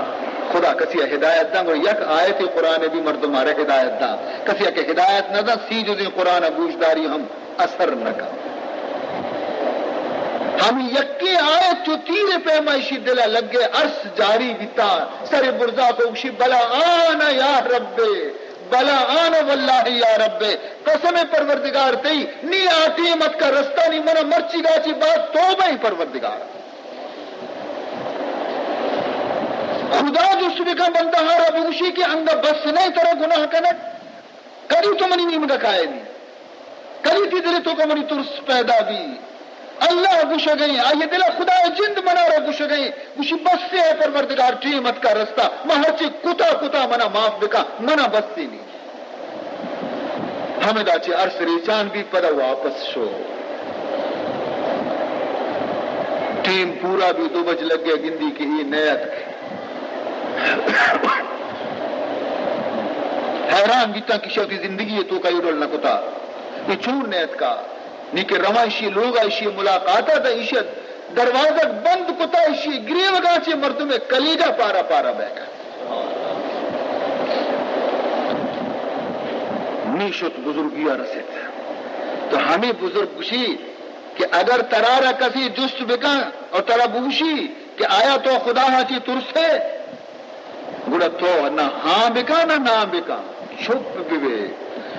خدا کسی ء ہدایت داں، گڑا یک آیت قرآن بھی مردم آرے ہدایت داں۔ کسی ء کہ ہدایت نہ داں، سی جزیں قرآن ء گوشداری ہم اثر نہ کن۔ ہم یکیں آیت چو تیر پیما اشی دل ء لگے، ارس جاری بیتا، سر برزا کو گوشی، بلا آن یا رب، بلا آن واللہ یا رب، قسم پروردگار تئی، نی آ ٹیم اتکا رستا، نی منا مرچیگا چی بعد توبہ ایں پروردگار۔ خدا جست بکن بندہ ہارا بگوشی کہ انگا بس نہیں ترا گناہ کنگ، کدی تو منی نیمگا کائے بی؟ کدی تی دل توکا منی ترس پیدا بی؟ اللہ گوشگئیں، آئی دل خدا جند منارا گوشگئیں، گوشی، بس اے پروردگار، ٹیم اتکا رستا، من ہرچی کتا کتا منا معاف بکا، منا بس نی۔ ہمدا چہ ارس ریچان بی، پدا واپس شو۔ ٹیم پورا بی، دو بج لگے، گندی کہ اے نیت۔ حیران بیتاں کہ شوتی زندگی توکا اے ڈول نہ کتا، اے چون نیت کا؟ نی کہ رواں ایشی لوگا، ایشی ملاقاتا، دا ایشی دروازگ بند کتا، ایشی گریوگا چہ مردم کلیجا پارا پارا بیگا۔ نی شت بزرگیا رسیت۔ تو ہمے بزرگ گوشی کہ اگر ترارا کسی جست بکن اور ترا بگوشی کہ آیا تو خدا ہا چی ترسے؟ گڑا تو نہ ہاں بکن، نہ ناں بکن، چپ ببے۔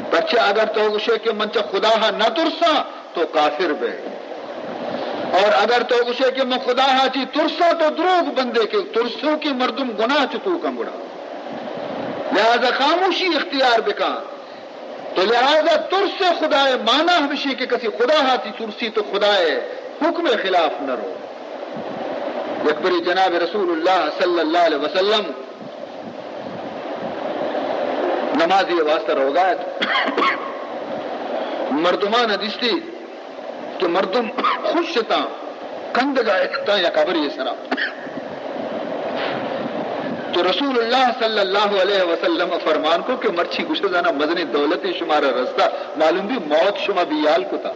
پرچہ اگر تو گوشے کہ من چہ خدا ہا نہ ترساں، تو کافر بے۔ اور اگر تو گوشے کہ من خدا ہا چی ترساں، تو دروگ بندے، کہ ترسوکیں مردم گناہ چتوکاں گڑا۔ لہذا خاموشی اختیار بکن۔ تو لہذا ترس خدا ء معنی ہمشی کہ کسی خدا ہا چی ترسی تو خدا ء حکم ء خلاف نہ رو۔ یک برے جناب رسول اللہ صلی اللہ علیہ وسلم نمازی واسطہ روگا ات۔ مردمان دیستی کہ مردم خوش اتاں، کندگا اتاں یا قبرے سرا۔ تو رسول اللہ صلی اللہ علیہ وسلم فرمان کو کہ مرچی گوشت زانا مزنیں دولت شمارا رستا، معلوم بی موت شما بیال کتا۔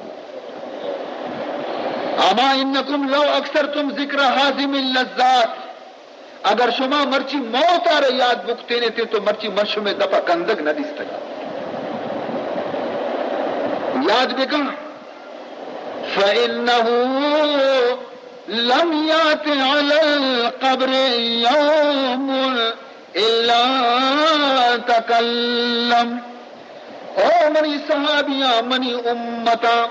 اما انکم لو اکثرتم ذکر ہاذم اللذات، اگر شما مرچی موت آرا یاد بکتینے تے تو مرچی من شمے دپا کندگ نہ دیستگا۔ یاد بکن، فإنه لم يأت على القبر يوم إلا تكلم۔ او منی صحابیاں، منی امتاں،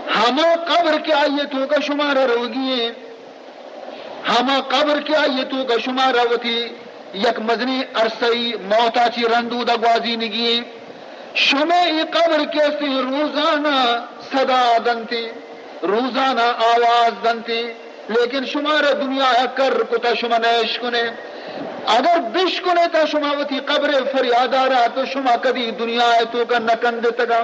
ہما قبر کہ آئی ءِ توکا شمارا روگی ایں، ہما قبر کہ آئی ءِ توکا شمارا وتی یک مزنیں عرصہ ای موتا چی رند اودا گوازینگی ایں۔ شمئے اے قبر کہ استیں روزانہ صدا دنتیں، روزانہ آواز دنتیں، لیکن شمارا دنیا ءَ کر کتا، شما نہ اشکنے۔ اگر بشکنے تا شما وتی قبر ءِ فریادارا تو شما کدی دنیا ءِ توکا نہ کندتگا۔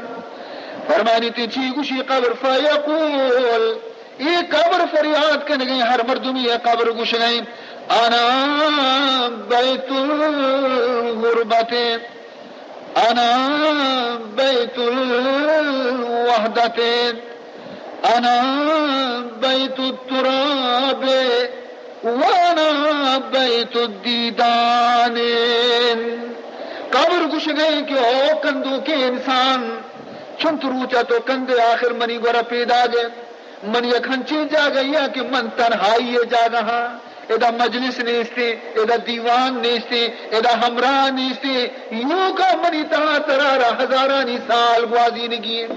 فرمائنی تی چی گوشی قبر؟ فیقول، اے قبر فریاد کنگیں، ہر مردمی اے قبر گوشگیں، انا بیت الغربت، انا بیت الوحدت، انا بیت التراب، وانا بیت الدیدان۔ قبر گوشگیں کہ او کندوکیں انسان، چنت روچا تو کندے، آخر منی گورا پیداگ ئے۔ من یک ہنچیں جاگہے آں کہ من تنہائی ءِ جاگہ آں، ادا مجلس نیستیں، ادا دیوان نیستیں، ادا ہمراہ نیستیں، ایوکا منی تہا ترا را ہزارانی سال گوازینگی انت۔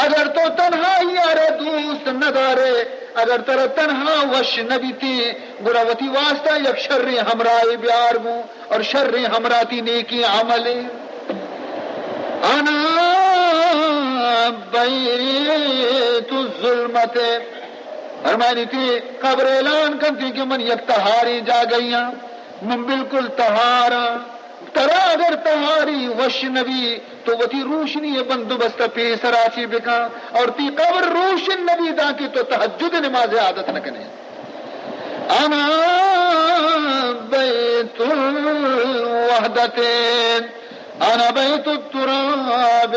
اگر تو تنہائی ءَ را دوست نہ دارے، اگر ترا تنہا وش نہ بیتیں، گڑا وتی واسطہ یک شریں ہمراہے بیار گوں۔ اور شریں ہمراہ تی نیکیں عمل۔ انا بیت الظلمت۔ فرمائنی تی قبر اعلان کنتی کہ من یک تہاریں جاگہے آں، من بالکل تہار آں۔ ترا اگر تہاری وش نبی تو وتی روشنی بندوبست پیسرا چی بکن، اور تی قبر روشن نبی دانکہ تو تہجد نماز عادت نہ کنے۔ انا بیت الوحدت، انا بیت التراب۔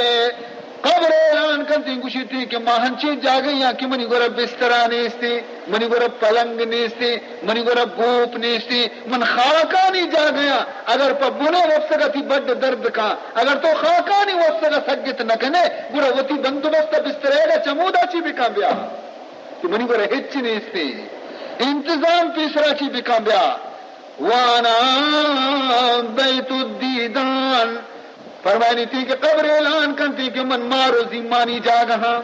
قبر اعلان کنتی، گوشیتی کہ ما ہنچیں جاگہے آں کہ منی گورا بسترا نیستی، منی گورا پلنگ نیستی، منی گورا بوپ نیستی، من خاکانی جاگہے آں۔ اگر پہ بنے وپسگا تی بڈ درد کاں، اگر تو خاکانی وپسگا سگت نہ کنے، گڑا وتی بندوبست بسترے گا چمودا چی بکاں بیا۔ کہ منی گورا ہچ نیستی، انتظام پیسرا چی بکاں بیا۔ وانا بیت الدیدان، فرمائنی تی کہ قبر اعلان کنتی کہ من مار و زیمانی جاگہ آں،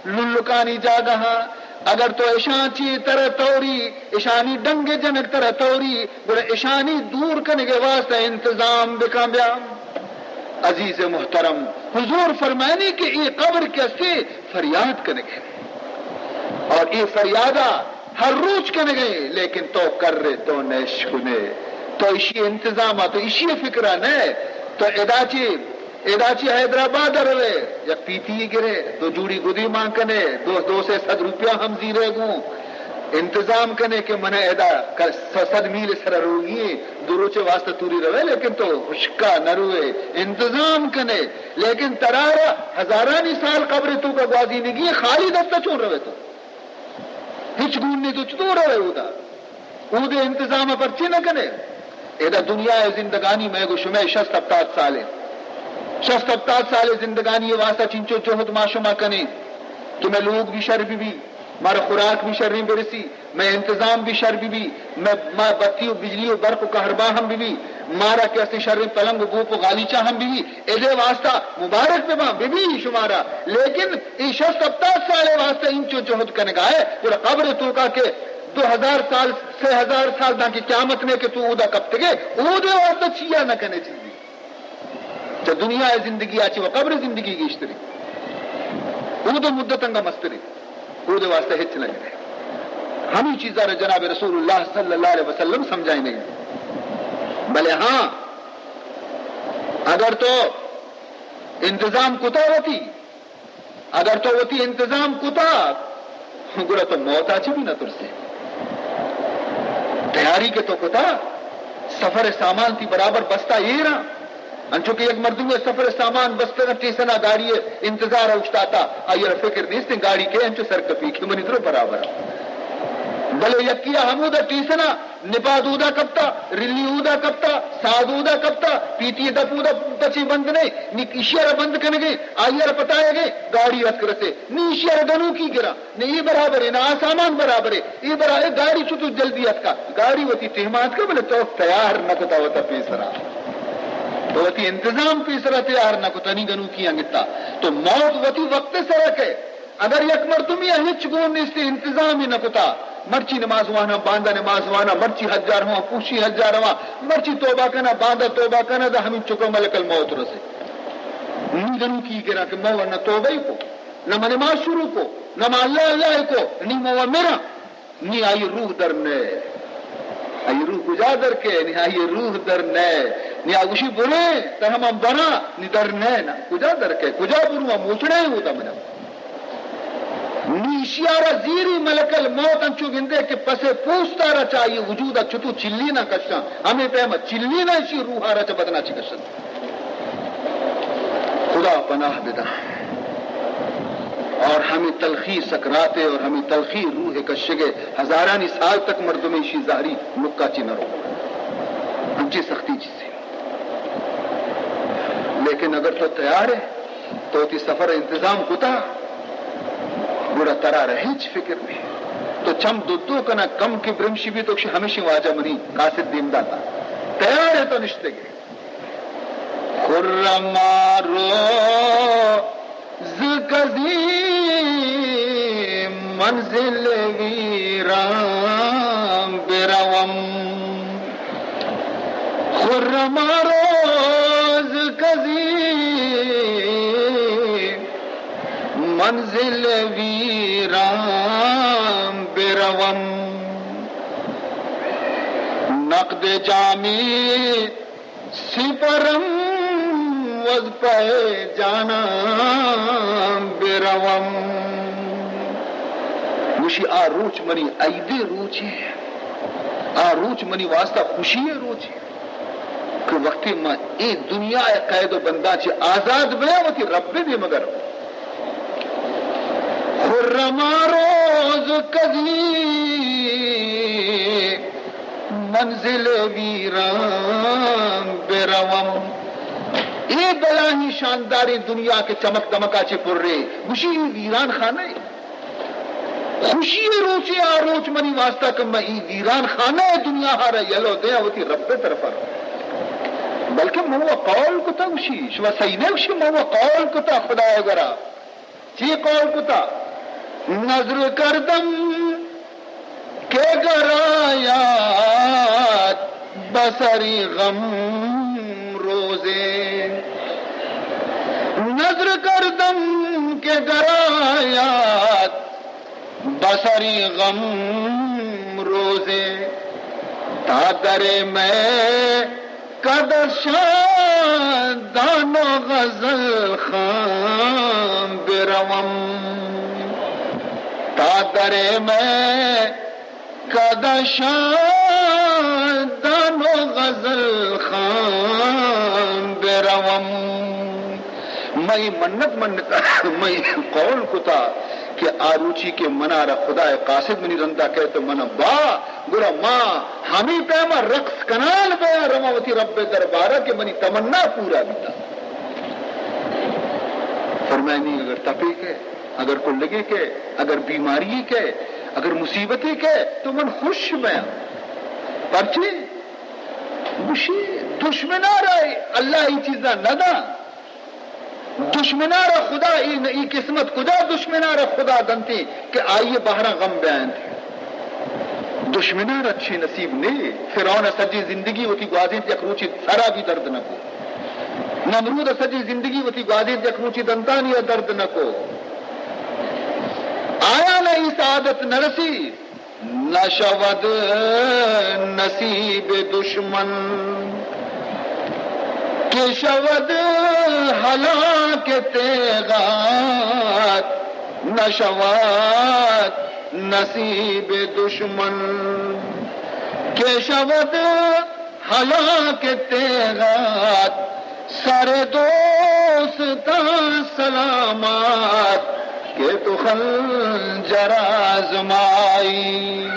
للکانی جاگہ آں۔ اگر تو اشاں چی ترا توری، اشانی ڈنگ جنگ ترا توری، گڑا اشانی دور کنگے واسطہ انتظام بکاں بیا۔ عزیز محترم، حضور فرمائنی کہ اے قبر کہ استے فریاد کنگے، اور اے فریادا ہر روچ کنگے، لیکن تو کرے، تو نشکنے، تو اشی انتظاما، تو اشی فکرا نہ، تو ادا چی، ادا چی حیدرآباد روے، یک پیتی گرے، دو جوڑی گدی مان کنے، دو، دو سے صد روپیہ ہم زیرے گوں، انتظام کنے کہ من ادا ک-، س-، صد میل سر روگی، دو روچے واسطہ توری روے، لیکن تو ہشکا نہ روے، انتظام کنے۔ لیکن ترارا ہزارانی سال قبر توکا گوازینگی، خالی دستا چون روے تو؟ ہچ گون نہیں، تو چطور روے اودا؟ اودے انتظام پرچے نہ کنے؟ ادا دنیا زندگانی مئے گو شمئے شست ہپتاد سالے، شست ہپتاد سالے زندگانی واسطہ چنچو جہد ما شما کنے کہ مئے لوگ بھی شر بی بی، مارا خوراک بھی شریں برسی، مئے انتظام بھی شر بی بی، مئے، ما بتی و بجلی و برق و کہربا ہم بی بی، مارا کہ اسے شریں پلنگ و بوپ و غالیچہ ہم بی بی، ادے واسطہ مبارک بباں، بی بی شمارا۔ لیکن اے شست ہپتاد سالے واسطہ انچو جہد کنگائے، گڑا قبر توکا کہ دو ہزار سال، سے ہزار سال داں کہ قیامت نے کہ تو اودا کپتگے، اودے واسطہ چیا نہ کنے چیزی۔ چہ دنیا ء زندگی ء چہ و قبر ء زندگی گیشتریں، اود ء مدت انگا مستریں، اود ء واسطہ ہچ نہ گرے۔ ہمیں چیزاں را جناب رسول اللہ صلی اللہ علیہ وسلم سمجھائیں نہیں۔ بلے ہاں، اگر تو انتظام کتا وتی، اگر تو وتی انتظام کتا، گڑا تو موت ء چہ بھی نہ ترسے۔ تیاری کہ تو کتا، سفر سامان تی برابر بستا ایرا، انچو کہ یک مردم سفر سامان بستگا ٹیسنا گاڑی انتظار اوشتاتا، آئی را فکر نیست گاڑی کے انچو سر کپی کہ منی درو برابر۔ بلے یکی ہمودا ٹیسنا نپاد اودا کپتا، رلی اودا کپتا، ساد اودا کپتا، پیتی دپ اودا پچے بند نہیں، نی ایشی را بند کنگے، آئی را پتائے گے، گاڑی اتک رسے، نی ایشی را گنوکی گرا، نی یہ برابر ہے، نہ آ سامان برابر ہے، یہ برابر ہے، گاڑی چو تو جلدی اتکا، گاڑی وتی ٹیما اتکا، بلے تو تیار نہ کتا وتا پیسرا، تو وتی انتظام پیسرا تیار نہ کتا، نی گنوکی انگتا، تو موت وتی وقت سرا کے۔ اگر یک مردمی ءَ ہچ گون نیست، انتظامی نہ کتا، مرچی نماز واناں، باندا نماز واناں، مرچی حجا رواں، پوشی حجا رواں، مرچی توبہ کناں، باندا توبہ کناں، دا ہمیں چکا ملک الموت رسے۔ نی گنوکی گرا کہ مو نہ توبہ کو، نہ من نماز شروع کو، نہ ما اللہ اللہ کو، نی مو مرا۔ نی آئی روح در نئے۔ آئی روح کجا در کے؟ نی آئی روح در نئے۔ نی آ گوشی برے، تر ہم ہم برا، نی در نئے نا۔ کجا در کے؟ کجا برو؟ ہم موچڑے ہو دا منا۔ نی اشیارا زیری ملک الموت انچو گندے کہ پسے پوستارا چاہیے وجودا چتو چلی نہ کشاں۔ ہمیں پیما چلی نہ اشی روحارا چہ بدنا چہ کشن۔ خدا پناہ بدہ۔ اور ہمیں تلخی سکرات ہے اور ہمیں تلخی روح کشگے، ہزارانی سال تک مردم ایشی زہری نکا چی نہ رو۔ ہمچی سختی چیزیں۔ لیکن اگر تو تیار ہے، تو وتی سفر انتظام کتا، گڑا ترا را ہچ فکر نہیں۔ تو چم دو دو کنا کم کہ برمشی بھی تو ہمیشی واجہ منی قاصد دیم داتا۔ تیار ہے تو نشتگے۔ خرما روز کزی منزل ویران بروم۔ خرما روز کزی منزل ویران بروم۔ نقد جامی سپرم وز پہ جاناں بروم۔ گوشی، آ روچ منی عیدے روچے، آ روچ منی واسطہ خوشی روچے کہ وقتی من اے دنیا ءِ قید و بنداں چہ آزاد بیاں، وتی رب ءِ دیمگا رواں۔ خرما روز کزی منزل ویران بروم۔ اے بلاہیں شانداریں دنیا کہ چمک دمکا چہ پرے، گوشی اے ویران خانہ اے۔ خوشی روچے آ روچ منی واسطہ کہ من اے ویران خانہ ءِ دنیا ہارا یلو دیاں وتی رب ءِ طرفا۔ بلکہ من و قول کتا، گوشی، شما صحیح نہ گوشی، من و قول کتا خدا ءِ گورا۔ چی قول کتا؟ نذر کردم کہ گرایات بسری غم روزے۔ نذر کردم کہ گرایات بسری غم روزے۔ تا در میں کد شادان و غزل خان بروم۔ تا در میں کد شادان و غزل خان بروم۔ مئی منت منتا، مئی قول کتا کہ آ روچی کہ منارا خدا ءِ قاصد منی رندا کئے تو من با، گڑا ما ہمے پیما رقص کنان بیاں، رواں وتی رب ءِ دربارا کہ منی تمنا پورا بیتا۔ فرمائنی، اگر تپے کئے، اگر کلگے کئے، اگر بیماری کئے، اگر مصیبتے کئے، تو من خوش بیاں۔ پرچے؟ گوشی، دشمنارا اللہ ای چیزاں نہ داں۔ دشمنارا خدا ای، ای قسمت کجا دشمنارا خدا دنتی کہ آئی بہراں غم بیاینت؟ دشمنارا چی نصیب نے؟ فرعون سجی زندگی وتی گوازینت، یک روچی سرا بھی درد نہ کو۔ نمرود سجی زندگی وتی گوازینت، یک روچی دنتانی درد نہ کو۔ آیا نہ ای سعادت نہ رسی؟ نشود نصیب دشمن که شود هلاک تیغت، نشود نصیب دشمن که شود هلاک تیغت، سر دوستان سلامت که تو خنجر آزمایی.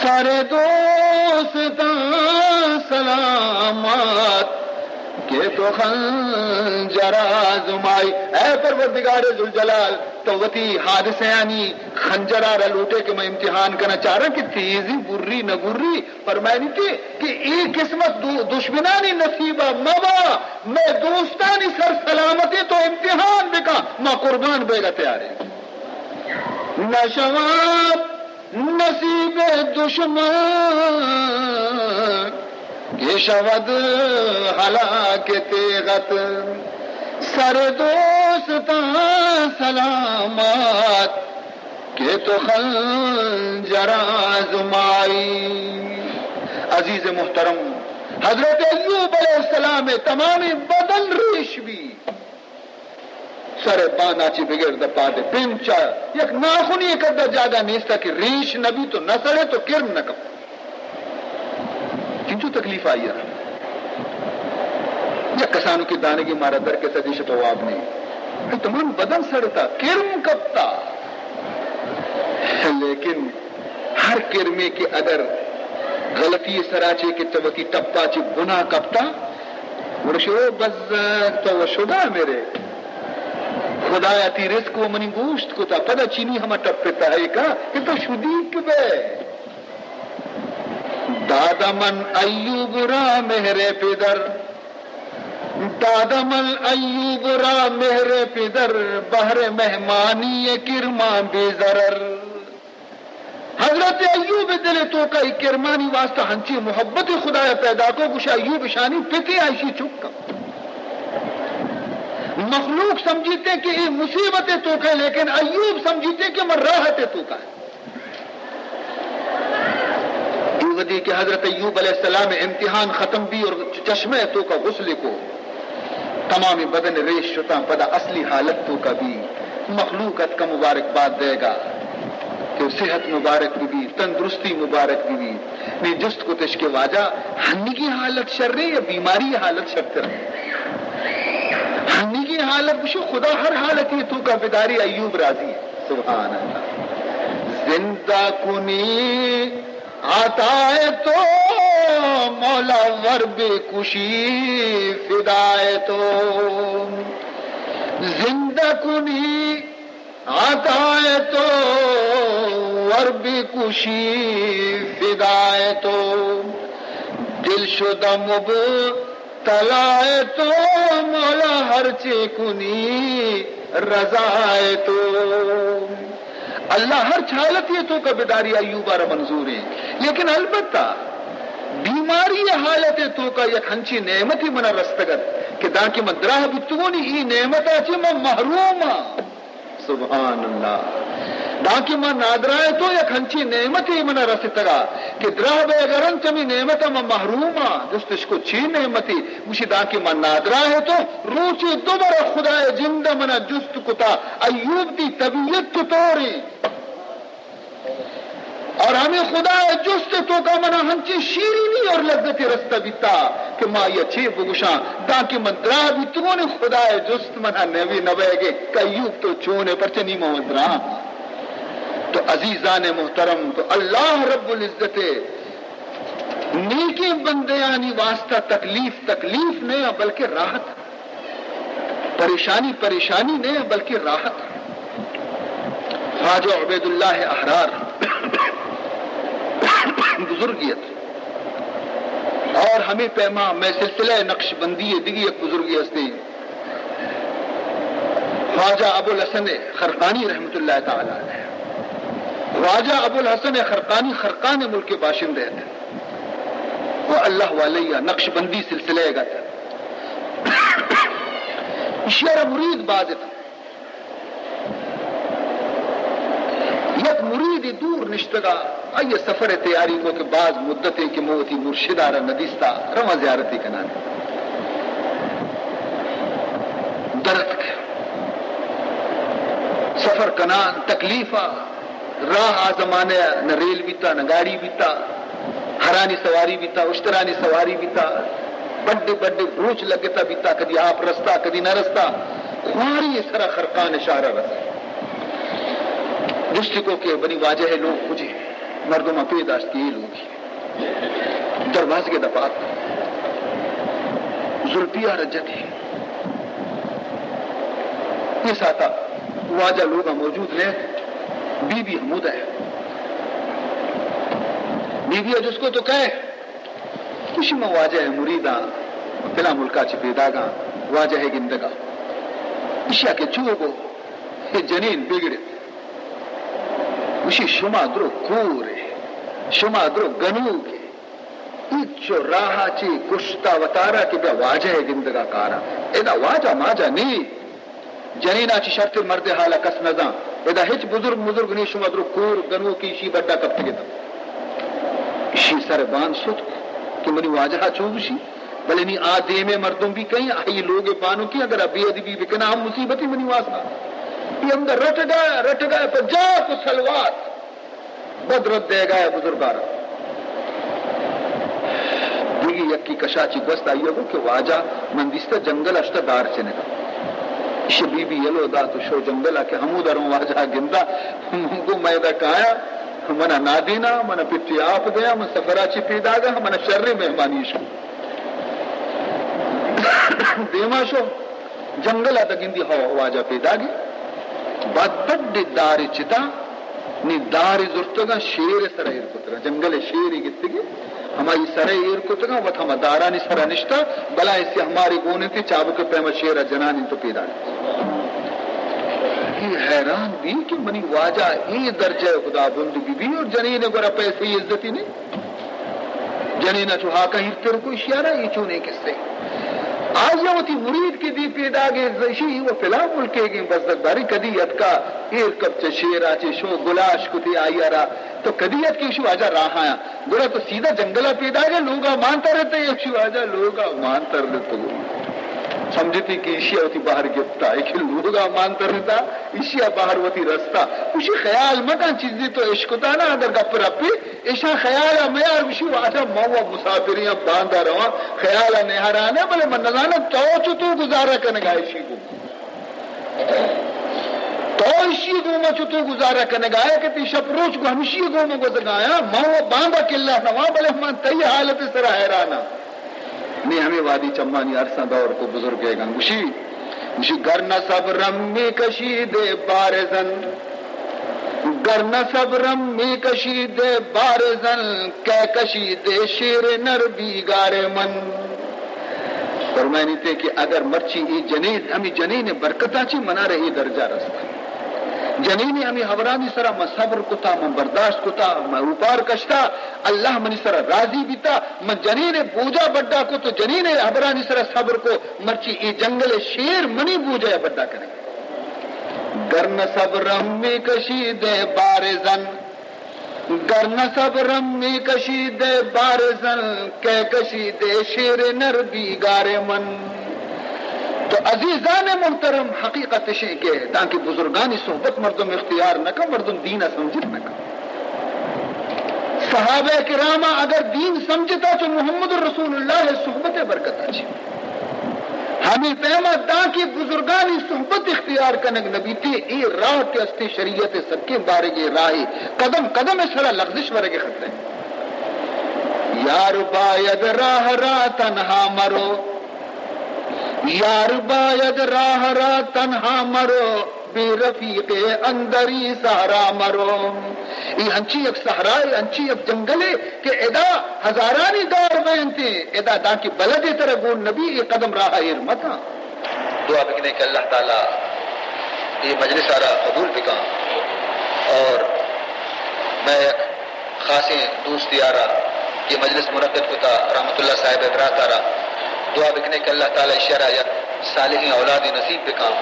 سر دوستان سلامت که تو خنجر آزمایی. اے پروردگار ذوالجلال، تو وتی حادثیانی خنجرا را لوٹے کہ من امتحان کناں، چاراں کہ تیزی گری نہ گری۔ فرمائنیتے کہ اے قسمت دو-، دشمنانی نصیبا مبا، مئے دوستانی سر سلامتی تو امتحان بکن، ما قربان بیگا تیاریں۔ نشود نصیب دشمن، که شود هلاک تیغت. سر دوستان سلامت، که تو خنجر آزمایی. عزیز محترم، حضرت ایوب علیہ السلام تمام بدن ریش بی، سر بانا چی بگر دپا دے پنچا یک ناخنی قدر جاگہ نیستا کہ ریش نبی تو نہ سڑے تو کرم نہ کپ. انچو تکلیف آئی را. یک کسانو کہ دانگی مارا در کسا دیش تو واب نہیں. اے تمام بدن سڑتا، کرم کپتا. لیکن ہر کرمے کہ اگر غلطی سرا چے کہ تو وتی ٹپا چے بنا کپتا، گڑا شو بزگ تو و شدا میرے. خدایا تی رزق و منی گوشت کتا، پدا چینی ہما ٹپ تہا کا کہ تو شدیک بے. داد من ایوب را مہر پدر، داد من ایوب را مہر پدر، بہر مہمانی کرمان بے ضرر. حضرت ایوب دل توکا ای کرمانی واسطہ ہنچی محبت خدایا پیدا کو، گوشا ایوب شانی پتے آئیشی چکا. مخلوق سمجھتے کہ ای مصیبت توکا، لیکن ایوب سمجھتے کہ من راحت توکا. اے وھدی کہ حضرت ایوب علیہ السلام امتحان ختم بی اور چشمہ توکا غسل کو، تمامی بدن ریش شتاں، پدا اصلی حالت توکا بی. مخلوق اتکا مبارکباد دے گا کہ صحت مبارک بی، تندرستی مبارک بی. نی جست کتش کہ واجہ، ہنگی حالت شر ہے یا بیماری حالت شرتر ہے؟ ہنگی حالت، گوشو خدا ہر حالتی توکا بداری، ایوب راضی ہے. سبحان اللہ. زندہ کنی عطائے تو، مولا ور بکشی فدائے تو. زندہ کنی عطائے تو، ور بکشی فدائے تو. دل شدہ مبتلائے تو، مولا ہرچے کنی رضائے تو. اللہ ہر حالتی توکا بداری ایوب ءَ را منظور ایں، لیکن البتہ بیماری حالت توکا یک ہنچی نعمتی منا رستگ ات کہ دانکہ من دراہ بیتگونی، ای نعمتا چہ من محروم آں. سبحان اللہ. دانکہ من نادراہ تو یک ہنچی نعمتی منا رستگا کہ دراہ بے گرن چمی نعمتا من محروم آں. جستش کو چی نعمتی؟ گوشی، دانکہ من نادراہ تو روچے دو بر خدائے جند منا جست کتا، ایوب تی طبیعت چطوریں؟ اور ہمیں خدائے جست توکا منا ہنچیں شیرینی اور لذتی رستہ بیتا کہ ما یہ چے بگوشاں، دانکہ من دراہ بیتگون خدائے جست منا نبی نبیگے کہ ایوب تو چونے، پرچہ نی من دراہ. تو عزیزان محترم، تو اللہ رب العزت نیکیں بندیانی واسطہ تکلیف، تکلیف نہ بلکہ راحت. پریشانی، پریشانی نہ بلکہ راحت. خواجہ عبید اللہ احرار بزرگی ات. اور ہمیں پیما میں سلسلہ نقش بندی دگی ایک بزرگی ہستے، خواجہ ابو الحسن خرقانی رحمت اللہ تعالی علیہ. خواجہ ابو الحسن خرقانی خرقان ملک باشندہ ات. و اللہ والیا نقش بندی سلسلہ ءَ گت. ایشی ءَ را مرید باز ات. یک مرید دور نشتگا، آئی سفر تیاری کو کہ باز مدت کہ من وتی مرشد ءَ را ندیستا، رواں زیارتی کنان. درتک سفر کنان تکلیفا. راہ آ زمانہ ءَ نہ ریل بیتا، نہ گاڑی بیتا، ہرانی سواری بیتا، اشترانی سواری بیتا، بڈے بڈے بروچ لگتا بیتا، کدی آپ رستا، کدی نہ رستا. خواری سرا خرقان شہر رستا. جستی کو کہ بنی واجہ لوگ کجے؟ مردم پی داشت کہ یہ لوگی. دروازگے دپا ات. زلپی ءَ را جتی. یہ ساعتا واجہ لوگا موجود نہ ات. بی بی ہمودا ہے. بی بی ءَ جست کو تو کئے؟ گوشی من واجہ مریداں، فلاں ملکا چہ پیداگاں، واجہ گندگا. ایشی ءَ کہ چو گو، یہ جنین بگڑت. گوشی، شما درو کور ئے، شما درو گنوک ئے۔ ہچو راہ ءَ چہ کشتا وتارا کہ بیا واجہ ءِ گندگا کاراں۔ ادا واجہ ماجہ نی۔ جنینا چہ شرتر مردے حالا کس نزان۔ ادا ہچ بزرگ مزرگ نی، شما درو کور گنوک ئے، ایشی بڈا کپتگے تاں۔ ایشی سر بان ستک کہ منی واجہ ءَ چو گوشی، بلے نی آ دیمے مردم بی کئیں، آئی لوگ بانکی اگر بے ادبی بکنا ہم مصیبتی منی واسطہ۔ یہ ہمدا رٹگا، رٹگا پہ جاک و سلوات۔ بد رد دیگا ءَ بزرگارا۔ دیگی یکی کشا چی گوست آئی ءَ گو کہ واجہ من دیستہ جنگل ءَ شتہ دار چنگا۔ ایشی بی بی یلو دات و شو جنگل ءَ کہ ہمودا روں واجہ گندا۔ من گو میں ادا کایا، منا نادینا، منا پٹی آپ دیا، من سفرا چی پیداگا، منا شر مہمانی شو۔ دیما شو۔ جنگل ءَ دگندی ہو واجہ پیداگی۔ بعد بڈ دار چتا نی دار زرتگاں، شیر سر ایر کتگاں، جنگل شیر گتگی، ہمائی سر ایر کتگاں، وت ہما دارانی سر نشتا، بلا اسی ہماری گون انت، چابک پیما شیر جنان انت پیداگی۔ یہ حیران بی کہ منی واجہ اے درجہ خدا بند بی بی اور جنین گورا پیسے عزتی نہیں۔ جنینا چو ہاکا ہیرتر کو اشیارا، اے چونیں کسے۔ آئی ءَ وتی مرید کہ دی پیداگے، اشی و پلان ملکے گیں بزگ باری کدی اتکا ایر کپ چہ شیرا چہ شو گلاش کتے آئی ءَ را، تو کدی اتکے؟ اشی واجہ راہ آیا۔ گڑا تو سیدھا جنگلا پیداگے، لوگا مان تر رہتے؟ اشی واجہ لوگا مان تر رہتے۔ سمجھتی کہ اشی وتی بہر گپتا، ایک لوگا مان تر رہتا، اشی باہر وتی رستا۔ اشی خیال مکن چیزی تو اشکتا نا، اگر گپ رپی ایشاں خیال ءَ میار، گوشی، واجہ من و مسافریاں باندا رواں، خیال ءَ نہرانہ، بلے من نزاناں تو چتو گزارہ کنگا ایشی گوں۔ تو ایشی گوں ما چتو گزارہ کنگا ئے کہ تی شپ روچ گوں ہمشی گوں ما گوزگایاں، من و باندا کلا رواں، بلے من تئی حالت سرا حیراناں۔ نی ہمے وادی چمانی ارساں دور کو بزرگ ءَ گوشی، گوشی، گر نہ صبرم می‌کشید بار زن، گر نہ صبرم می‌کشید بار زن، کہ کشید شیر نر بیگار من۔ فرمائنی تے کہ اگر مرچی اے جنین، ہمیں جنین برکتاں چی منارے اے درجہ رستا۔ جنین ہمیں حبرانی سرا من صبر کتا، من برداشت کتا، من اوپار کشتا، اللہ منی سرا راضی بیتا، من جنین بوجا بڈا کو تو جنین حبرانی سرا صبر کو، مرچی اے جنگل شیر منی بوجا بڈا کنے۔ گر نہ صبرم می‌کشید بار زن، گر نہ صبرم می‌کشید بار زن، کہ کشید شیر نر بیگار من۔ تو عزیزان محترم، حقیقت اشیں کہ دانکہ بزرگانی صحبت مردم اختیار نہ کن، مردم دین سمجھت نہ کن۔ صحابہ کرام اگر دین سمجھتا چو محمد رسول اللہ صحبت برکتا چی۔ ہمیں پیما دانکہ بزرگانی صحبت اختیار کنگ نبیتے، اے راہ کہ استے شریعت سکیں بارگے راہے، قدم قدم سرا لغزش ورگے خطرے۔ یار باید راہ را تنہا مرو، یار باید راہ را تنہا مرو، بے رفیق اندری صحرا مرو۔ اے ہنچی یک صحرائے، ہنچی یک جنگلے کہ ادا ہزارانی گار بینتے، ادا دانکہ بلدے ترا گون نبی، اے قدم راہ ایر مکن۔ دعا بکنے کہ اللہ تعالی اے مجلس آرا قبول بکن اور میں یک خاصیں دوستی آرا یہ مجلس منعقد کتا رحمت اللہ صاحب برات آرا۔ دعا بکنے کہ اللہ تعالی اشیارا یک صالحیں اولاد نصیب بکن،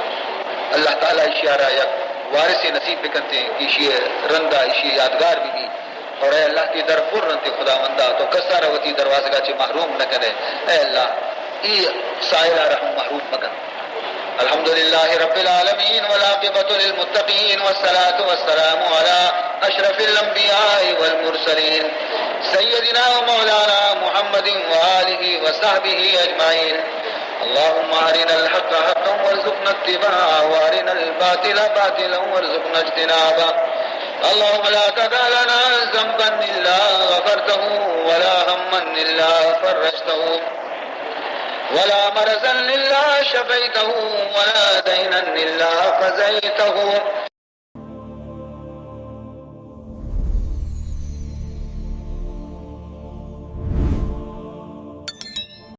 اللہ تعالی اشیارا یک وارث نصیب بکنتے کہ اشی رندا اشی یادگار بی بی۔ اور اے اللہ تی در پر انت خداوندا، تو کسارا وتی دروازگا چہ محروم نہ کنے۔ اے اللہ، ای سائل آرا ہم محروم مکن۔ الحمد لله رب العالمين، والعاقبة للمتقين، والصلاة والسلام على أشرف الأنبياء والمرسلين، سيدنا ومولانا محمد وآله وصحبه أجمعين. اللهم أرنا الحق حقا وارزقنا اتباعه، وأرنا الباطل باطلا وارزقنا اجتنابه. اللهم لا تدع لنا ذنبا إلا غفرته، ولا هما إلا فرجته، ولا مرضا إلا شفيته، ولا دينا إلا قضيته.